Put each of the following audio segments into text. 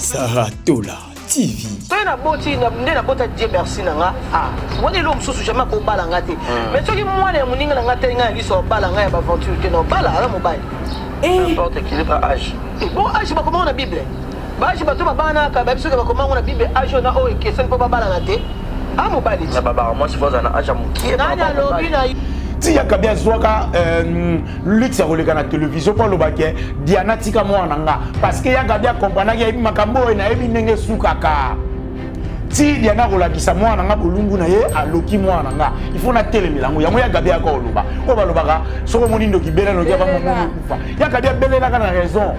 Sarah Tola TV. Soki naboti nde nabota Dieu merci na nga ah wana eloko mosusu jamais akobala nga te hmm. mais soki mwana ya moninga na nga te nga ya liso abala nga ya baventure te na obala aza mobali eh. importe qu'il ba âge eh, bon âge bakomango na bible ba âge bato babanaka bayebi soki bakomango na bible âge oyo na oyo ekeseni mpo babalana te a mobali na babaka mwasi fo azala na âge ya mokie nani alobi na ti ya kabi azwaka euh, luxe ya koleka na télévision mpo aloba ke diana tika mwana na nga parce que ya gabi akompranaki ayebi makambo oyo nayebi ndenge esukaka ti diana akolakisa mwana na nga bolumbu na ye aloki mwana na nga il faut natelemela yango yango ya gabi aka oloba oyo balobaka soki omoni ndoki bela noki ava mongomi okufa ya gabi abelelaka na raison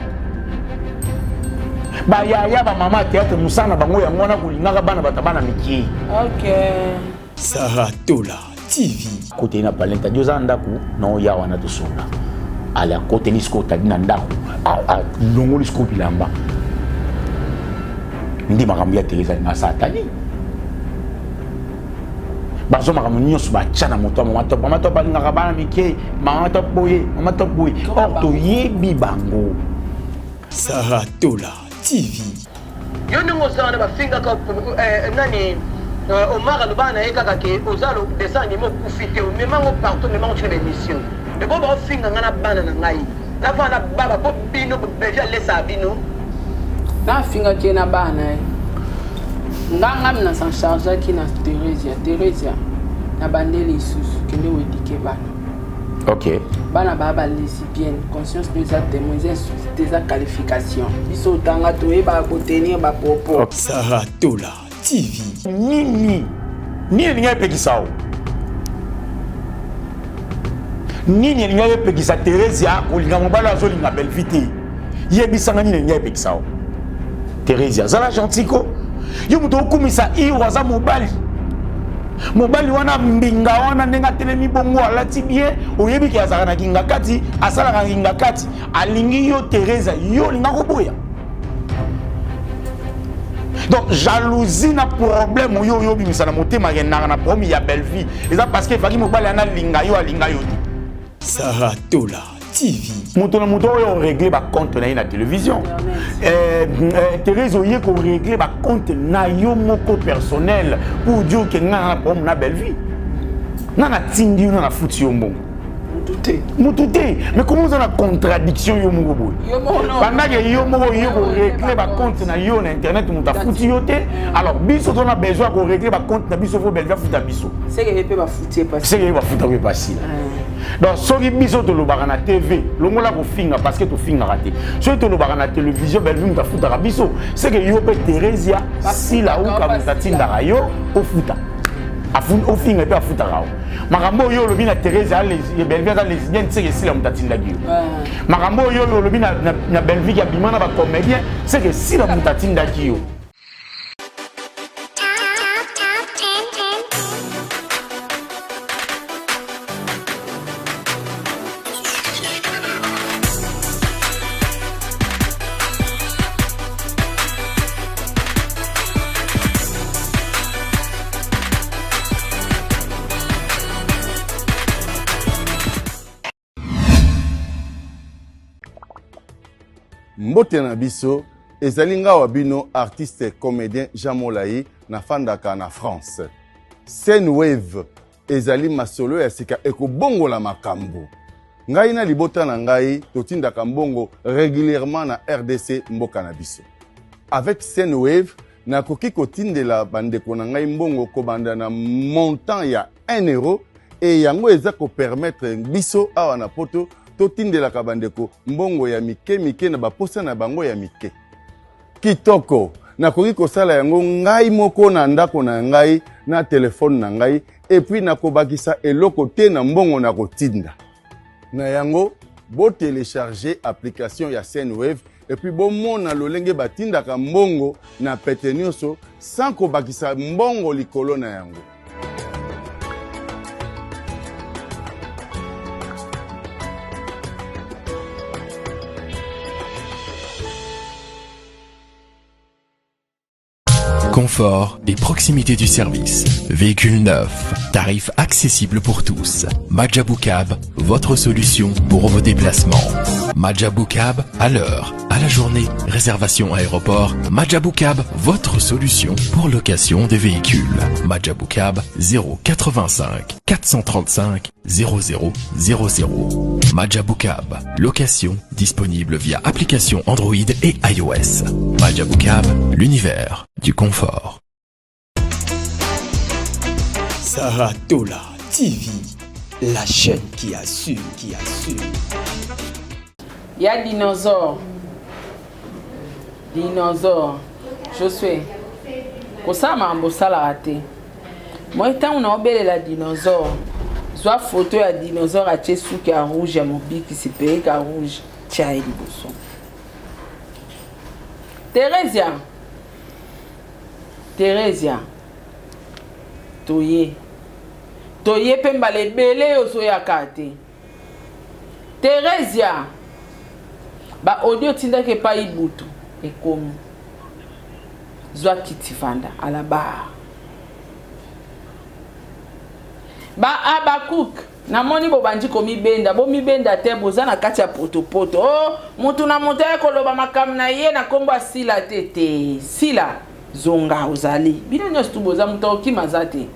bayaya bamama ya théâtre mosala na bango yango wana kolingaka bana bato bana mikie okay. Sarah Tola TV. Koteli na palin tadi oza na ndako na oya wana tosolola ale akoteli sikoyo tadi na ndako alongoli sikoyo bilamba nde makambo ya Teresa alinga asala tadi bazwa makambo nyonso batya na moto ya mama top mama top alingaka bana mike mama top boye mama top boye or toyebi bango Sarah Tola TV. Yo ndenge oza wana bafingaka eh, nani euh, Omar alobaka na ye kaka ke oza dessin anime okufi te omema yango partout omema yango tina baémission ebo baofinga ngai na bana na ngai navanda na baba mpo bino bevi alesaka bino nafingaki ye na bana ye nga ngami na s'en chargeaki na Theresia Theresia na bandeli lisusu kende oedike bana ok bana baa ba lesbienne conscience no eza témoin eza insulte eza qualification biso otanga toyebaka kotenir bapropos Sarah Tola TV. Nini nini elingi epekisa yo nini elingi epekisa Theresia kolinga mobali azolinga Bellevue te yebisanga nini elingi epekisa yo Theresia zala gentil ko yo moto okumisa iro aza mobali mobali wana mbinga wana ndenge atelemi bongo alati bien oyebi ke azalaka na kingakati asalaka na kingakati alingi yo Theresa yo olinga koboya donc jalousie na problème oyo oyo obimisa na motema kendaka na problème ya bellevie eza parce que efaki mobali ana alinga yo alinga yo te Sarah Tola TV. Moto na moto oyo régler ba compte na ye na télévision. Euh, euh, Thérèse oye ko régler ba compte na yo moko personnel pour dire que nga na problème na Bellevue. Nga na tindi yo na futi yo mbongo. Mutu te. Mais comment oza na contradiction yo moko boye? Pendant que yo moko yo ko régler ba compte na yo na internet mutu afuti yo te. Alors biso to na besoin ko régler ba compte na biso faut Bellevue afuta biso. C'est que ye pe ba futi ye pasi. C'est que ye ba futa ye pasi. Donc soki biso tolobaka na TV longola kofinga parce que tofingaka te. Soki tolobaka na télévision Bellevue moto afutaka biso, c'est que yo pe Theresia Sila uka moto atindaka yo ofuta. Ofinga pe afutaka yo. Makambo oyo olobi na Theresia Bellevue aza lesbienne c'est que Sila moto atindaki yo. Makambo oyo olobi na, na, na Bellevue ki abima na ba comédien c'est que Sila moto atindaki yo. Mbote na biso, ezali nga wa bino artiste comedien Jean Molayi, nafandaka na France. Sendwave ezali masolo ya sika ekobongola makambo. Ngai na libota na ngai totindaka mbongo regulierement na rdc mboka na biso. Avec Sendwave, nakoki kotindela bandeko na ngai mbongo kobanda na montant ya 1 euro et yango eza ko permettre biso awa na poto totindelaka bandeko mbongo ya mike mike na baposa na bango ya mike. Kitoko! Nakoki kosala yango ngai moko na ndako na ngai na telefone na ngai et puis nakobakisa eloko te na mbongo nakotinda. Na yango, bo telecharger application ya Sendwave et puis bomona lolenge batindaka mbongo na pete nionso sans kobakisa mbongo likolo na yango. Confort et proximité du service. Véhicule neuf, tarif accessible pour tous. Majabou Cab, votre solution pour vos déplacements. Majabou Cab, à l'heure, à la journée, réservation aéroport, Majabou Cab, votre solution pour location des véhicules. Majabou Cab 085 435 00 00. Majabou Cab, location disponible via application Android et iOS. Majabou Cab, l'univers du confort. Saratola TV, la chaîne qui assure, qui assure. Ya dinosaure. Dinosaure. Josué. Kosala makambo osalaka te. Moi ntango naobelela dinosaure, zwa foto ya dinosaure atie suki ya rouge ya mobikisi perruque ya rouge tia ye liboso. Theresia. Theresia. Toye. Toye pe mbala ebele yo ozoyaka te. Theresia. Ba audio otindaki epai Ibutu ekomi. Zwa kiti vanda à la barre. Ba Habacuc namoni bobandi komibenda, bomibenda te, boza na kati ya potopoto. Oh, mutu na mutu aye koloba makambo na ye na kombo ya Sila te te. Sila zonga ozali. Bino nyonso tu boza mutu akokima aza te.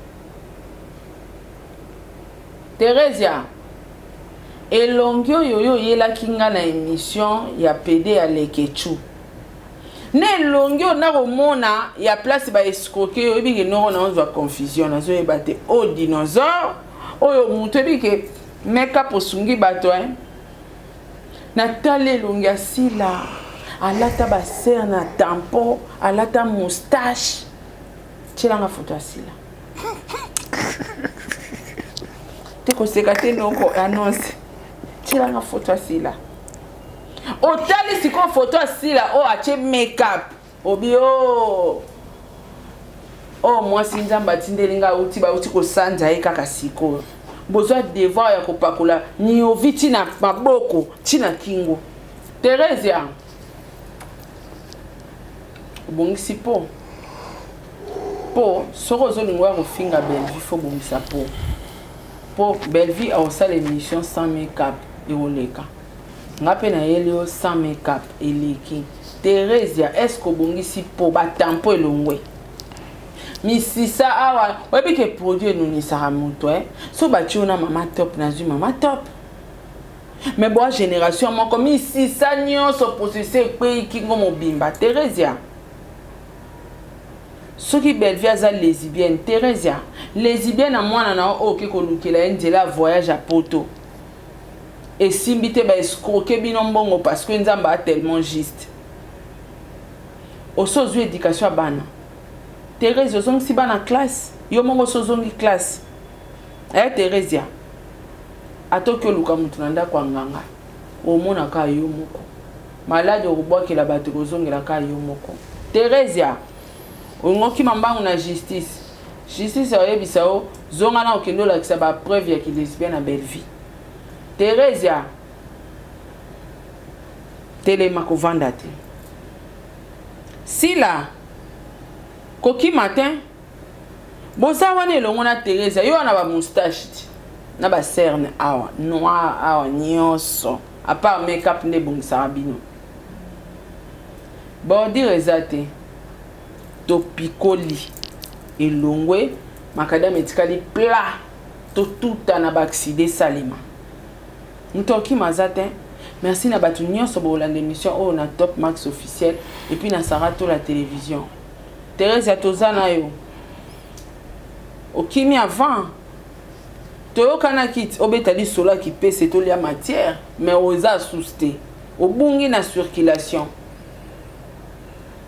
Theresia elongi oyo yo oyelaki nga na emission ya pede ya Leketchou na elongi oyo nakomona ya place ba escroquer yo oyebi ke noko na ozwa confusion nazoyeba te oyo dinosaure oyo moto oyebi ke make-up osungi bato hein natali elongi ya Sila alata ba serre na tampon alata moustache tielanga foto ya Sila te koseka te noko annonce tielanga foto ya Sila otali sikoyo foto ya Sila oyo atie make-up obi o oh. oyo oh, mwasi nzambe atindeli ngai auti bauti kosanza ye kaka sikoyo bozwa devoir ya kopakola niovi ti na maboko ti na kingo Theresia obongisi po po soki ozolinga oya kofinga Bellevue fo obongisa po po Bellevue akosala émission sans make-up ekoleka nga mpe nayeli yo sans make-up eleki Theresia est ce que obongisi po batampo elongwe misisa awa oyebi ke produit enunisaka moto eh? so batie yo na mama top nazwi mama top mais boa génération moko misisa nyonso processus ekweyi kingo mobimba Theresia soki Bellevue aza lesbienne Theresia lesbienne na mwana na yo oyo oke kolukela ye nzela ya voyage ya poto esimbi te ba escroquer bino mbongo parce que Nzambe a tellement juste osi ozwi education ya bana Theresia ozongisi bana classe yo moko osi ozongi classe eh Theresia ata oki oluka moto na ndako ya nganga omona kaka yo moko maladi okobwakela bato ekozongela kaka yo moko Theresia olingi okima mbangu na justice justice akoyebisa yo zonga na okende olakisa ba preuve ya kilesbien na Bellevue Theresia telema kovanda te Sila kokima te boza wana elongo na Theresia yo wana ba moustache ti na ba cerne awa noir awa nyonso à part make up nde ebongisaka bino bordure eza te topikoli elongwe makadam etikali plat totutana ba accident esalema moto akima aza te merci na bato nyonso bokolanda émission oyo na Top Max officiel et puis na Sarah Tola télévision Theresia toza na yo okimi avant toyokanaki ti obeta lisolo ya kipese tolia matière mais oza susu te obungi na circulation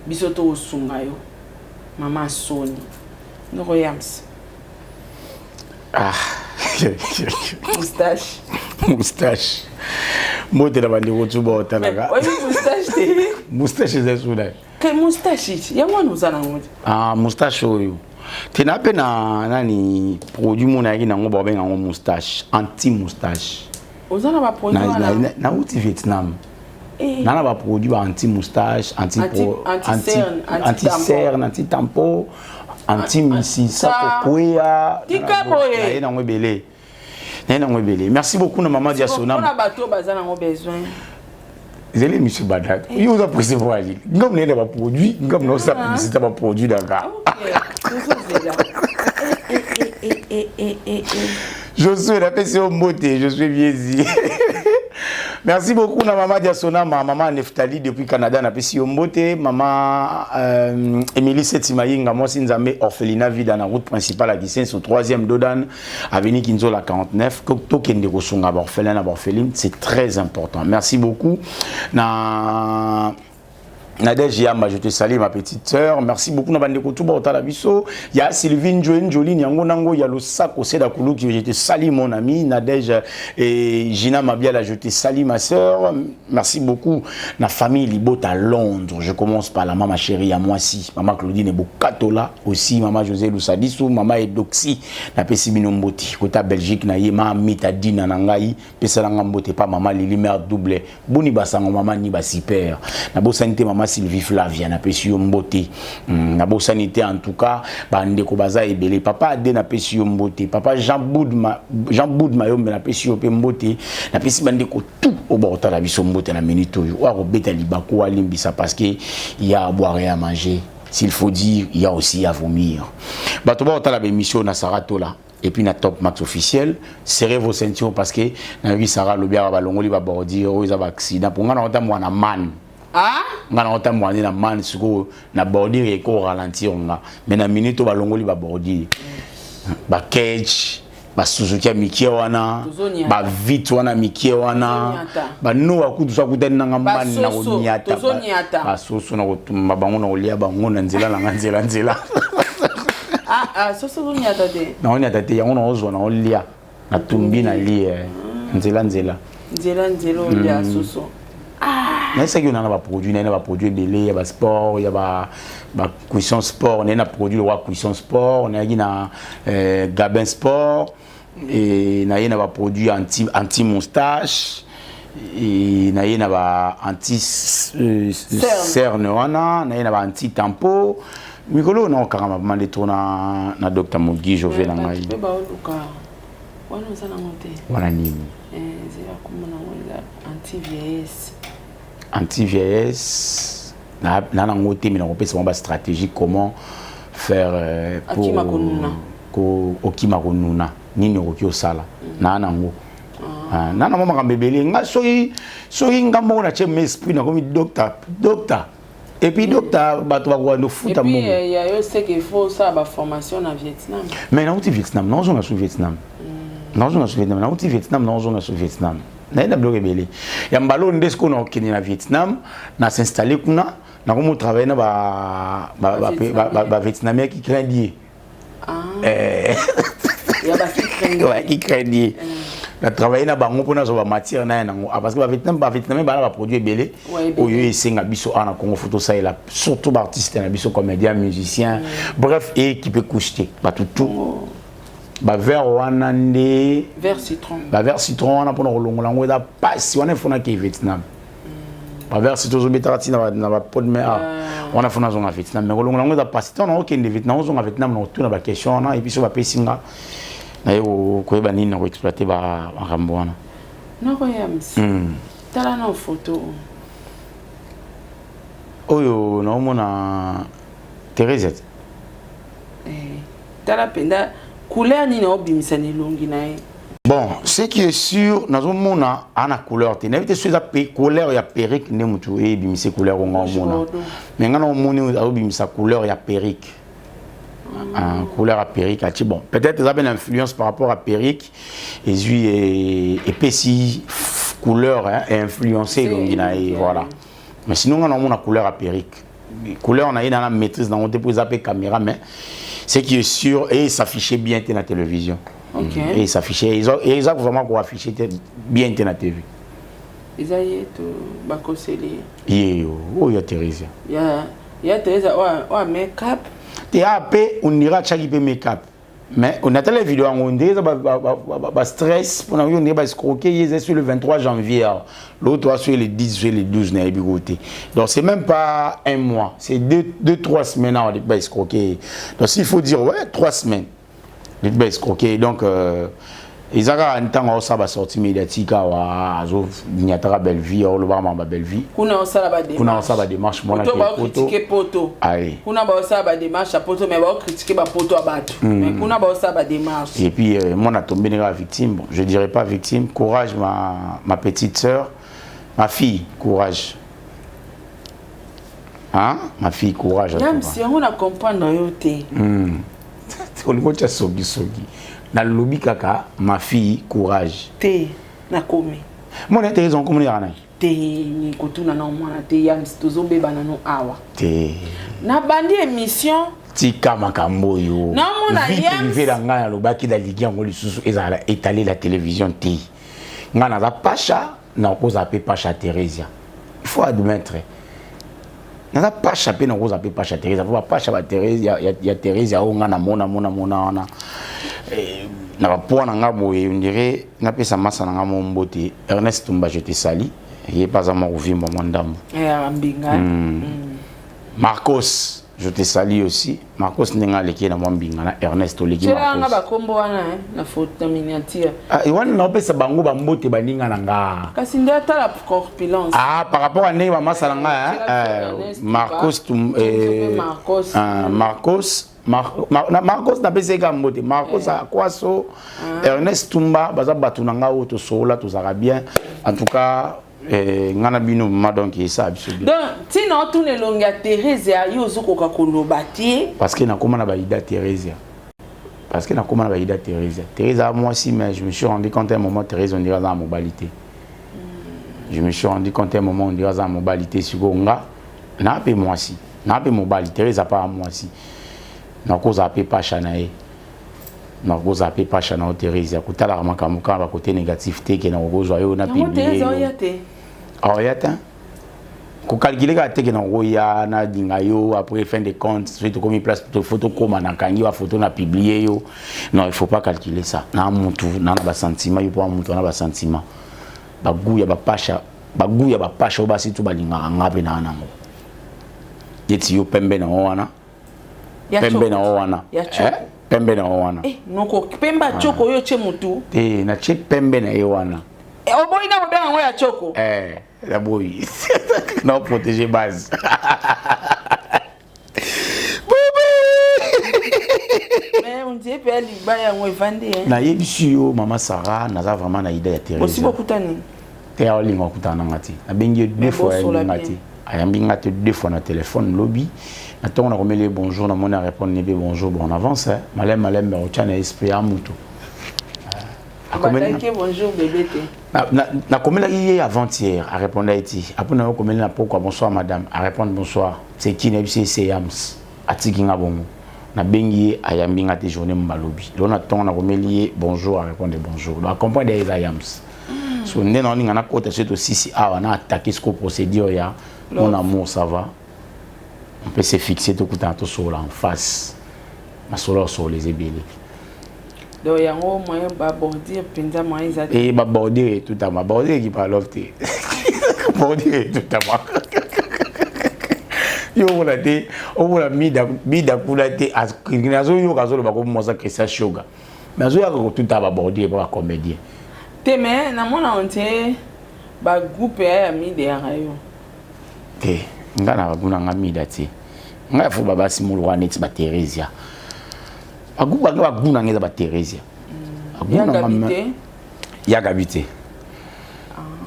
biso tokosunga yo mama soni noko yams ah. moustache moustache mbote na bandeko tu baotalaka moustache te moustache eza suna ke moustache yango wana oza nango te ah moustache oyo te na mpe na nani produit moko nayaki nango babenga yango moustache anti moustache oza na baproduit wana nauti Vietnam eh. Na na baproduit ba anti moustache, anti anti cerne, anti tampo, anti misisa kokweya. Tika boye naye nango ebele, naye nango ebele. Merci beaucoup na mama Diasona. Mpona bato baza nango besoin. Ezali émission badate. Yo oza pressé mpo alili. Ngam naye na baproduit, ngam na osala publicité ya baproduit na nga. Josué napesi yo mbote, Josué Viezi. Merci beaucoup na mama Diasona, ma maman Neftali depuis Canada napesi yo mbote, mama Émilie Seti Mayinga mwasi Nzambe orphelinat vida na route principale à Kisenso 3e Dodan avenue Kinzola 49 tokende kosunga ba orphelin na ba orpheline, c'est très important. Merci beaucoup na Nadège Yamba, je te salue ma petite sœur. Merci beaucoup na bande kotuba otala biso. Ya Sylvie Njoe Njoli Nyango Nango ya Losako Seda Kuluki, je te salue mon ami Nadège et Gina Mabiala, je te salue ma sœur. Merci beaucoup na famille Libota à Londres. Je commence par la maman chérie à moi si, maman Claudine Bokatola aussi, maman José Lusadisu, maman Edoxi na pesi bino mboti. Kota Belgique na yema Mita Dina na ngai, pesa na mbote pa maman Lili mère double. Boni basango mama ni ba super. Na bosani te mama Sylvie Flavia na pesi yo mbote. Na bosani te en tout cas ba ndeko baza ebele. Papa Ade na pesi yo mbote. Papa Jean Boudma, Jean Boudma yo na pesi yo pe mbote. Na pesi ba ndeko tout au bord la biso mbote na minute oyo. Wa robeta libako alimbisa parce que il y a à boire et à manger. S'il faut dire, il y a aussi à vomir. Bato ba otala ba émission na Saratola. Et puis na Top Max officiel, serrez vos ceintures parce que na yoki Sarah lobi awa balongoli ba bordure oyo eza ba accident pour nga na ota mwana man. Ah? Nga na ota mwana na man siko na bordure eko ralentir nga. Mais na minute oyo balongoli ba bordure. Ba cage, ba Suzuki ya mikie wana, Tozoniata. ba vite wana mikie wana, Tozoniata. ba noa kutu so akutani nanga Ba man na soso, koniata. tozoniata. Ba soso na kotumba bango na kolia bango na nzela na nga nzela nzela. Ah, ah, soso ozoniata te. Na oniata te, yango na ozwa na olia. Na tumbi na lie. Nzela nzela. Nzela nzela olia soso. Ah. Na esaki na ba produit, na ba produit ebele ya ba sport, ya ba cuisson sport, na produit le roi cuisson sport, na yaki na Gabin sport et na ye na ba produit anti moustache et na ye na ba anti Cerne. cerne wana, na ye na ba anti tampo. Mikolo na okanga ma de tourna na docteur Mogi Jové na ngai. Pe ba oluka. Wana oza nango te. Wana nini? Zela komona ngo eza anti vieillesse. Anti vieillesse na na nango te mais na kopesa bango ba stratégie comment faire pour Akima konuna. ko okima konuna nini okoki osala na nango. Ah, na nango makambo ebele nga soki nga moko na tie mes esprit na komi docteur, docteur. Et puis docteur bato bakoka kofuta Et puis, mbongo. ya yo c'est qu'il faut ça ba formation na Vietnam. Mais na uti Vietnam, na ozonga sur Vietnam. Na ozonga sur Vietnam, na uti Vietnam, na ozonga sur Vietnam. Na yenda biloko ebele. Ya mbalo nde sikoyo na okende na Vietnam, na s'installer kuna, na komo travailler na ba Vietnamien qui craint Dieu. Ah. Ya ba qui craint Dieu. Ouais, qui craint Dieu. Na travailler na bango mpona zwa ba matière na ye nango. Ah, parce que ba Vietnam, ba Vietnamien bana ba produit ebele. Ouais, ebele. Oyo esenga biso awa na Congo, faut tosalela surtout ba artiste na biso, comédien, musicien. Bref, équipe couche bato tout. Oh. Ba verre wana nde Verre citron. Ba verre citron wana mpona kolongola yango eza pasi wana efona ke Vietnam. Ba verre citron ozobetaka ntina na ba pot de mer. Ah. Wana fona zonga Vietnam. Mais kolongola yango eza pasi. Ntango nakokende Vietnam, ozonga Vietnam na kotuna ba question wana, et puis so bapesi nga, naye koyeba nini na koexploiter ba makambo wana. Noko Yams. Tala na photo. Oyo naomona Thérèse. Tala penda couleur nini obimisa na elongi na ye. Bon, ce qui est sûr, nazomona ana couleur te. Nayebi te so eza couleur ya perruque nde mutu eyebimisa couleur oyo nga omona. Bordeaux. Mais nga na omoni oyo azobimisa couleur ya perruque. Ah, couleur ya perruque atie. Bon, peut-être eza pe na influence par rapport à perruque ezwi epesi couleur, hein, e influencer elongi na ye, voilà. Mais sinon nga na omona couleur ya perruque. Couleur na ye na maîtrise nango te po eza pe caméra, mais ce qui est sûr, et s'afficher bien te na télévision. Et s'afficher, ils ont, et ils ont vraiment quoi afficher te, bien te na TV. Eza ye to bakoseli. Ye yo, oyo ya Thérèse. Ya, ya Thérèse, oyo, oyo make-up. Te a pe, on ira tchaki pe make-up. Mais on a telle vidéo en ondé, ba, ba, ba, ba, ba, ba stress, pour nous, on ba escroquer, ils sur le 23 janvier, alors. L'autre sur le 10, sur le 12, n'a pas côté. Donc c'est même pas un mois, c'est deux, trois semaines, on va escroquer. Donc s'il faut dire, ouais, 3 semaines, on va escroquer. Donc Eza kaka ntango aosala basortie médiatique awa, azonyataka Bellevie, aolobaka mama Bellevie. Kuna osala badémarche. Kuna osala badémarche, mwana. Poto baocritiquer poto. Aye. Kuna baosala badémarche ya poto, mais baocritiquer bapoto ya bato, mais kuna baosala badémarche. Et puis moi na tombé nega victime, bon, je dirais pas victime. Courage ma petite sœur, ma fille, courage, hein, ma fille, courage à toi. Yamsi yango na comprendre yo te. Olingi otya songisongi, nalobi kaka ma fille, courage. Te, nakomi. Mona Therese, okomona yaka nani? Te, kotuna na mwana te. Yamsi, tozobebana no awa. Te. Nabandi émission. Tika makambo oyo. Naomona. Vie Yams. privée na ngai, nalobaki naligi yango lisusu ezala étalé la télévision te. Ngai naza pasha, nakozala mpe pasha Theresia, il faut admettre, naza pasha mpe nakozala mpe pasha Theresia, mpo bapasha ya Theresia oyo ngai namona mona mona wana na bapoa na ngai boye, on dirait napesa masa na ngai mo mbote. Ernest Tumba, je te sali, ye mpe aza mwa kovimba mwa ndambo. Ya mbinga. Marcos, je te salue aussi. Marcos, ndenge aleki na mwa mbinga na Ernest oleki. Tyelanga Marcos. bakombo wana na photo, na miniature. Ah, wana naopesa bango bambote, baninga na nga. Kasi nde atala corpulence. Ah, par rapport à ndenge bamasa na nga, Tyela hein, Ernest, Marcos Tumba. Tum, Mpe Marcos. ah, Marcos Marcos, napesi ye kaka mbote. Marcos Akwaso, Ernest Tumba, baza bato na nga oyo tosolola, tozalaka bien. En tout cas nga na bino ma, donc esala biso bien. Donc ntina otuna elongi ya Therese ya yo, ozokoka koloba te. Parce que nakoma na baida Thérésia, parce que nakoma na baida Thérésia. Thérésia aza mwasi, mais je me suis rendu compte à un moment, Thérèse, on dirait aza na mobali te. Je me suis rendu compte à un moment, on dirait aza na mobali te. Sikoyo nga naa mpe mwasi, naa mpe mobali. Thérèse apa mwasi, nakozala mpe pasha na ye, nakozala mpe pasha na yo. Thérésia, kotalaka makambo kaka bakote négatif te, ke nakokozwa yo na Yango publie Therese yo. oya te. Aoya te, kocalculer kaka te ke nakoya nalinga yo. Après, fin de compte, soki tokomi place faut tokóma, nakangi bafoto, na publier yo. Non, il faut pas calculer ça. Na mutu na basentiment yo, mpo mutu na basentiment, bagu ya bapasha, bagu ya bapasha oyo basi tu balingaka, nga mpe naa nango neti yo, pembe na yo wana. Ya Pembe choko. na yo wana. Ya choko. Eh? Pembe na yo wana. Eh, noko pemba choko oyo tie mutu. Te, natie pembe na ye wana. Eh, oboyi na kobenga yango ya choko. Eh, naboyi na protéger base. Mais on dirait mpe aliba yango evandi, hein. Nayebisi yo, mama Sara, naza vraiment na idée ya Bosi Therese. bokutani? Te, aolinga okutana nanga te. Nabengi ye deux fois, bosola ayambi nga bien. te. Ayambi nga te deux fois na téléphone. Lobi na ntongo nakomeli ye bonjour, namoni arépondre ne mpe bonjour. Bon, on avance, hein. Maleme maleme, otya na esprit ya mutu. Obandaki bonjour bébé te? Nakomelaki ye avant-hier, arépondre ye ti. Après nayokomeli na pokwa, bonsoir madame, arépondre bonsoir, c'est qui? Nayebisi ye se Yams. Atiki nga bongo. Nabengi ye, ayambi nga te journée mo. Balobi lelo na ntongo nakomeli ye bonjour, arépondre bonjour, donc acomprendre eza Yams. So nde naoninga nakota soki tosisi awa na attaquer siko procédure ya mon amour, ça va, on peut se fixer, tokutana, tosolola en face, masolo osolola eza ebele. Donc yango moyen babordure mpenza, moyen eza te. E babordure etutama, bordure ekipa love te, bordure etutama. Yo omona te, omona mida kuna te, azoyoka, azoloba komwasa Christian Shoga, mais azoyaka kotuta babordure mpo bacomédien. Te, mais namona on dirait bagroupe ya mide yaka yo. Te, nga na bagu na nga mida te. Ngai fo babasi molokwa neti batheresia, bagu banga, bagu na nga eza batheresia. Ya Gabi te? Ya Gabi te,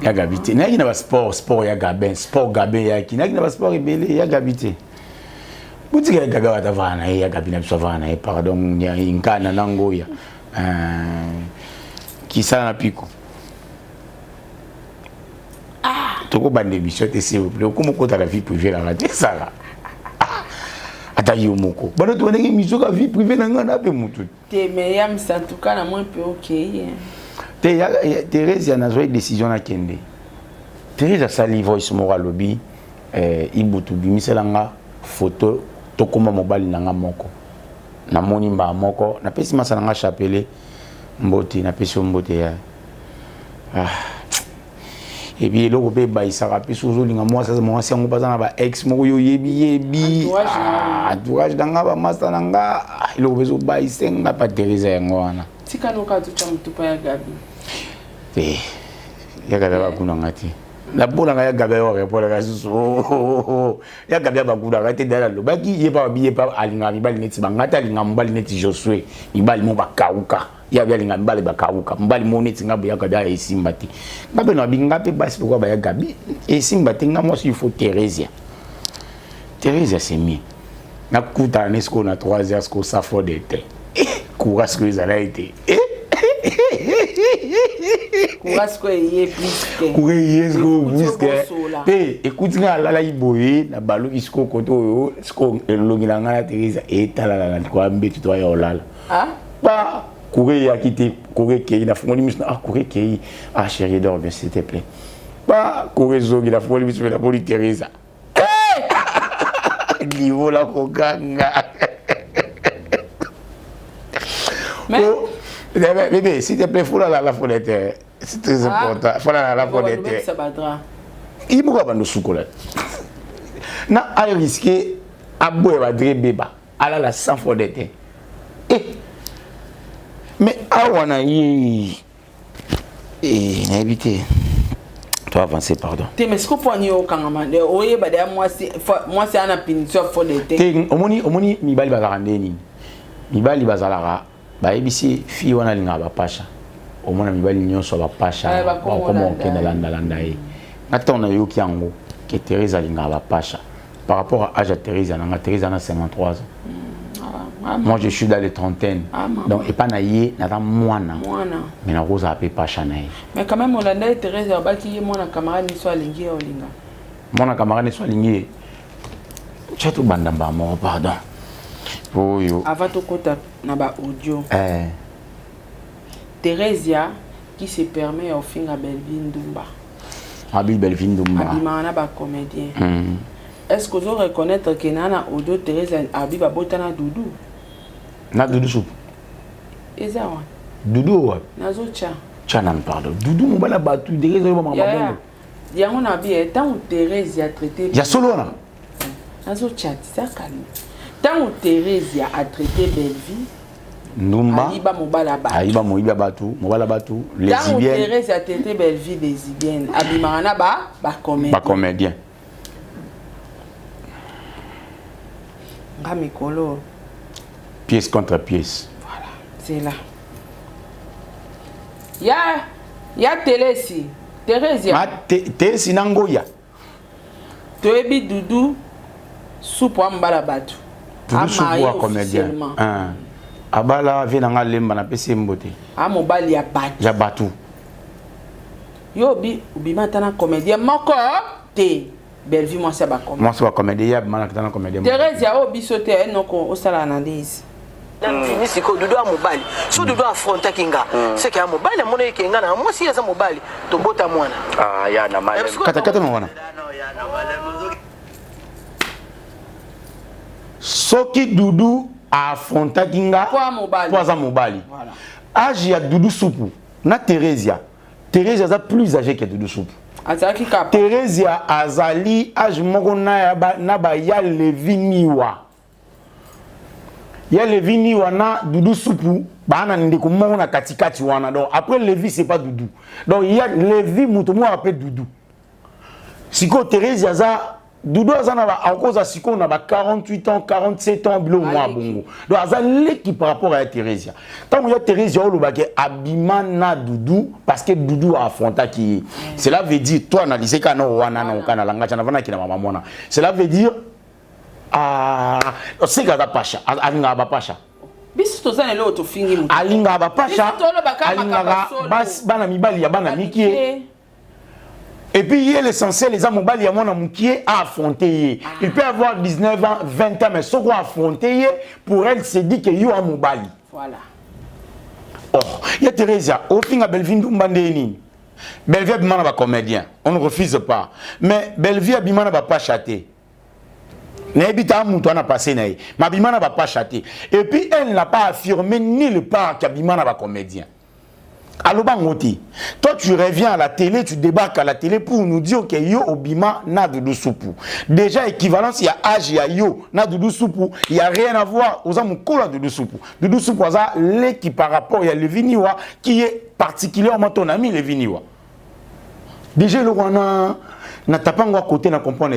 ya Gabi te. Nayaki na basport, sport ya Gabin, sport Gabin yaki, nayaki na basport ebele. Ya Gabi te, botika ya Gabi awata, avana na ye. Ya Gabi na biso avana na ye, pardon. Nkana na ngoya kisala na piko, tokobanda émission te, s'il vous plaît. Okoma okota na vie privée nanga te, esala ata yo moko. Bana tobandaki émission ka vie privée na nga na mpe motu. Te, mais Yamisa, en tout cas na moi mpe okei. Te, Therese, nazwaki décision nakende. Therese asali voice moko, alobi Ibutu, bimiselanga photo, tokóma mobali na nga moko. Namoni mbaa moko, napesi masa na nga chapelet mbote, napesi yo mbote ya ah. Et puis eloko mpe ebayisaka mpe, soki ozolinga mwasi, mwasi yango mpe aza na ba ex moko yo oyebi yebi. Entourage na yo. Entourage na nga, bamasa na nga, eloko mpe ezobayise nga pa Therese yango wana. Tika noka totya motupa ya Gabi. Te, ya Gabi abakuna nga te. Nabolanga ya Gabi ayo repondaka susu. Oh, oh, oh, ya Gabi abakunaka te dala alobaki ye pa babi ye pa alingaka mibali neti banga te alingaka mobali neti Josue mibali mo bakauka ya Gabi alingaka mibali bakauka mobali mo neti nga boya Gabi esimba te nga mpe nabi nga mpe basi lokola baya Gabi esimba te nga mwasi il faut Theresia Theresia c'est mieux nakutana ne sikoyo na 3 heures sikoyo safo de te courant sikoyo ezalaki te courant sikoyo eye puiske courant eye sikoyo puiske te ekuti ngai alalaki boye na baluki sikoyo kote oyo sikoyo elongi na ngai na Theresa etalala na likolo ya mbeto to aya olala ah? ba courant eyaki te courant ekei nafungoli miso ah courant ekei ah chérie dors bien s'il te plaît ba courant ezongi nafungoli miso mpe namoni Theresa niveau la kokanga mais oh, bébé s'il te plaît faut la la fenêtre c'est très ah. important faut la la fenêtre il moko abanda osukola na ariske aboya badre beba alala sans fenêtre eh mais awa na ye Eh, nayebi te to avancer pardon te mais siko mpo ani okangama oyeba deya mwasi mwasi ana punition ya fode te te omoni omoni mibali bazalaka nde nini mibali bazalaka bayebisi fille wana alingaka bapasha omona mibali nyonso ya bapasha eh, bakoma okende landalanda ye nga ntango nayoki yango ke therese alingaka bapasha par rapport à âge ya therese nanga therese ana 53 ans ah, moi je suis dans les trentaine ah, donc epa na ye naza mwana mais nakozala mpe pasha na ye mais quand même olanda ye therese abaki ye mwana camarade niso alingi ye olinga mwana camarade niso alingi ye tya tobanda mbala moko pardon oyo avant tokota na ba audio eh. Theresia qui se permet ya ofinga Bellevue ndumba. Abi Bellevue ndumba. Abimaka na ba comédien. Mm. Est-ce que ozo reconnaître que na na audio Theresia abi babota na Doudou? Na Doudou soupe. Eza wana. Doudou wapi? Nazo tcha. Tcha nanu pardon. Doudou mobala batu Theresia oyo ba mama bongo. Yango na bi eh, tango Theresia traité Ya solo wana. Nazo tcha ti calme. Tango Theresia a traité Bellevue ndumba ayiba mobali ya bato ayiba moyibi ya bato mobali ya bato lesbienne Thérèse ya tete Bellevue lesbienne abimaka na ba ba comédien ba comédien nga mikolo pièce contre pièce voilà c'est là ya ya telesi Thérèse ma telesi na ngoya toyebi dudu supu ambala bato dudu supu wa comédien ah. abala vie na nga lemba napesi ye mbote a mobali ya bato ya bato yo obi obima ata na comédien moko te bellevue mwasi ya bacomédien mwasi ya bacomédien ye abima na comédien therese ya oyo biso te enoko osala analyse nandimi sikoyo dudu ya mobali so dudu afrontaki nga hmm. seke ya mobali amonaki ke nga na mwasi aza mobali tobota mwana ah, katakata na wana soki dudu afrontaki nga po aza mobali age ya dudu supu na theresia theresia aza plus âgé que dudu supu azalaki kaka theresia azali age moko na baya levi niwa ya levi ni wana dudu supu baa na ndeko moko na katikati wana donc après levi c'est pas dudu donc ya levi moto moko ape dudu sikoyo therese aza dudu aza na akoza sikoyo na ba 48 ans 47 ans biloko mwa bongo donc aza leki par rapport ya theresia ntango ya theresia olobaki abima na dudu parce que dudu affrontaki ye cela veut dire toi analyse kaka na wana na okana langage navanaki na mama mwana cela veut dire Ah, seka aza pasha alingaka bapasha biso toza na eloko tofingi moto alingaka bapasha alingaka bana mibali ya bana mikie et puis ye l'essentiel eza mobali ya mwana mokie a affronte ye ah. il peut avoir 19 ans 20 ans mais soko affronte ye pour elle se dit que yo a mobali voilà oh ya Theresia ofinga Bellevue ndumba nde nini Bellevue abima na ba comédien on ne refuse pas mais Bellevue abima na ba pasha te nayebi ta moto wana passé na ye mais abima na bapasha te et puis elle n'a pas affirmé nulle part qu'abima na bacomédien. Aloba ngo te. Toi, tu reviens à la télé, tu débarques à la télé pour nous dire que yo obima na Doudou Soupu. Déjà, équivalence, il y a âge, il y a yo na Doudou Soupu. Il n'y a rien à voir. Oza mukolo Doudou Soupu. Doudou Soupu, oza leki par rapport, il y a Levi Niwa qui est particulièrement ton ami Levi Niwa. Déjà, le roi na tapango à côté, na comprendre.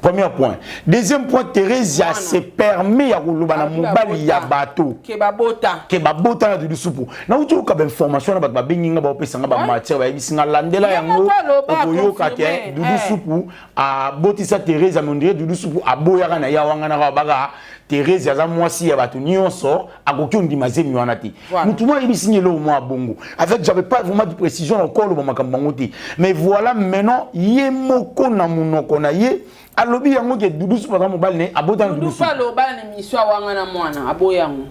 Premier point. Deuxième point, Thérésia se permet ya koloba na mobali ya bato. Ke babota. Ke babota na Doudou Soupu. Na uti oka ba information na bato babengi nga ba opesa nga ba matière ba yebisi nga landela yango okoyoka ke Doudou Soupu abotisa Thérésia, mais on dirait Doudou Soupu aboyaka na ya wanga na baka Thérésia aza mwasi ya bato nyonso akoki ondima zemi wana te. Mutu moko ayebisi nga eloko mwa bongo. En fait, j'avais pas vraiment de précision na koloba makambo bango te. Mais voilà maintenant ye moko na munoko na ye alobi yango ke Doudou Soupu aza mobali ne abota na Doudou Soupu. Doudou aloba na émission wanga na mwana aboyango.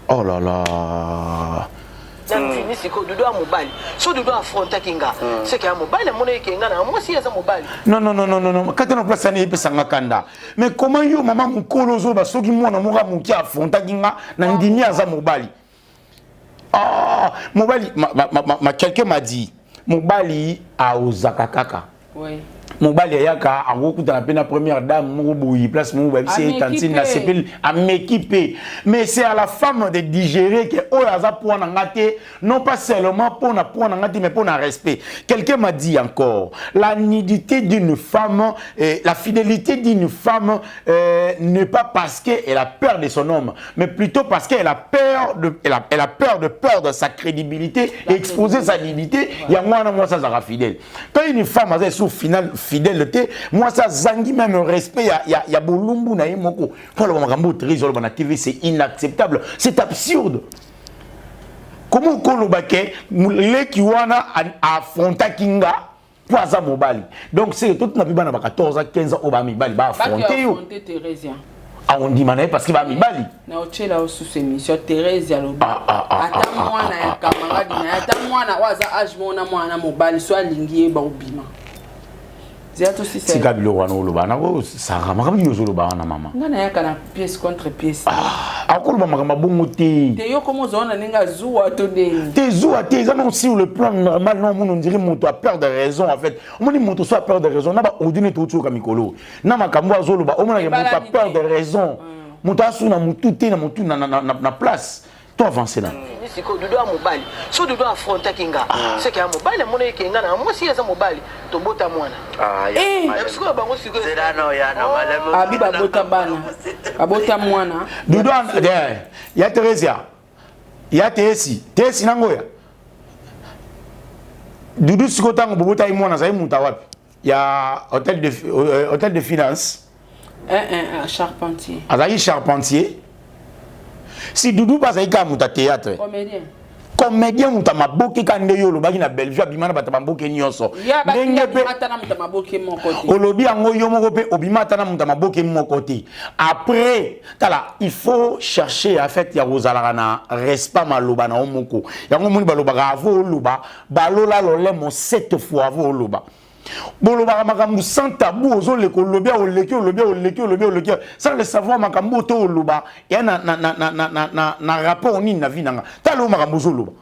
Oh là là. Nandimi sikoyo Doudou ya mobali. So Doudou affrontaki nga. C'est que ya mobali amonaki ke nga na mwasi aza mobali. Non non non non non non. Kata na place ani epesa nga kanda. Mais comment yo mama mukolo zo ba soki mwana moko moki affrontaki nga na ndimi aza mobali. Ah, mobali ma, ma, ma, ma quelqu'un m'a dit mobali aozaka kaka. Oui. Mobali ayaka akokutana mpe na première dame moko boye place moko bayebisi ye tantine na sepeli ameki mpe, mais c'est à la femme de digérer que oyo aza mpo na nga te, non pas seulement mpo na mpo na nga te, mais mpo na respect. Quelqu'un m'a dit encore, la nudité d'une femme et la fidélité d'une femme n'est pas parce qu'elle a peur de son homme, mais plutôt parce qu'elle a peur de, elle a, elle a peur de perdre sa crédibilité et exposer sa nudité. Il y a moi, moi ça sera fidèle. Quand une femme a sous final fidélité, moi ça zangi même respect, il y a, y a bolumbu na ye moko. Pour le makambo trésor na TV, c'est inacceptable, c'est absurde. Comment koloba ke leki wana affronta kinga po aza mobali? Donc c'est tout na bana ba 14 ans, 15 ans oba mibali ba affronter yo. Affronter Thérésia. Ah, on dit mané parce qu'il va mibali. Na ochela sous émission Thérésia loba. Ata mwana ya camarade na ata mwana wa za âge mona mwana mobali so alingi ye ba obima. Tika biloko wana oloba nako Sara, makambo nyonso oloba wana mama. Nga nayaka na pièce contre pièce. Ah, akoloba makambo bongo te. Te yo komo ozona ndenge azuwa to ndenge. Te zuwa te, eza non sur le plan normal, non on dirait moto a peur de raison en fait. Omoni moto so a peur de raison na ba ordine to tsoka mikolo. Na makambo azoloba omona ke moto a peur de raison. Moto asuna motu te na motu na na na place. To avancer là. Siko Doudou ya mobali. So Doudou affrontaki nga. C'est que ya mobali amonaki ke nga na mwasi aza mobali tobota mwana. Ah, ya. Eh, sikoyo bango sikoyo. Zela no ya no malemo. Abi babota bana. Babota mwana. Doudou ya Theresia. Ya Tesi, Tesi nango ya. Doudou sikoyo tango bobota ye mwana azali muta wapi? Ya hôtel de finance. Un charpentier. Azali charpentier. Si Doudou bazali kaka moto ya théâtre. Comédien. Comédien moto ya maboke ka nde yo olobaki na Bellevue abima na bato ya maboke nyonso. Ndenge pe ata na moto ya maboke moko te. Olobi yango yo moko pe obima ata na moto ya maboke moko te. Après, tala, il faut chercher en fait ya kozalaka na respect maloba na yo moko. Yango moni balobaka avo oloba, balola lolemo 7 fois avo oloba. Bolobaka makambo sans tabou, ozoleka olobi, oleki olobi, oleki olobi, oleki sans le savoir makambo to oloba ya na na na na na na na rapport nini na vie nanga. Tala makambo ozoloba.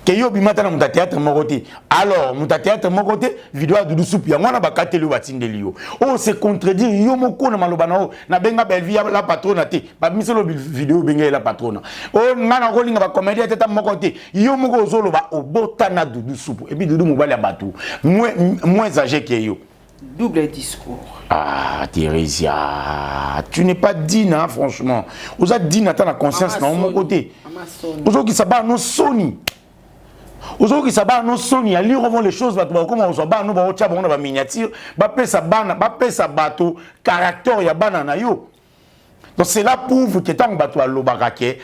Ke yo bima ta na muta théâtre moko te. Alors muta théâtre moko te, vidéo ya Doudou Soupu yango wana bakateli yo batindeli yo. Oh c'est contredire yo moko na maloba na yo na benga Bellevue la patrona te. Ba miselo vidéo benga la patrona. Oh nga na kolinga ba comédien tata moko te. Yo moko ozoloba obota na Doudou Soupu. Et puis Doudou mobali ya bato moins âgé que yo. Double discours. Ah Thérésia, tu n'es pas digne hein, franchement. Oza digne ata na conscience na mon côté. Ozo ki saba no soni. Ozo ki saba no soni, ali revont les choses bato ba koma ozo ba no ba otia bango na ba miniature, ba pesa bana, ba pesa bato caractère ya bana na yo. Donc cela prouve que tant bato alobaka ke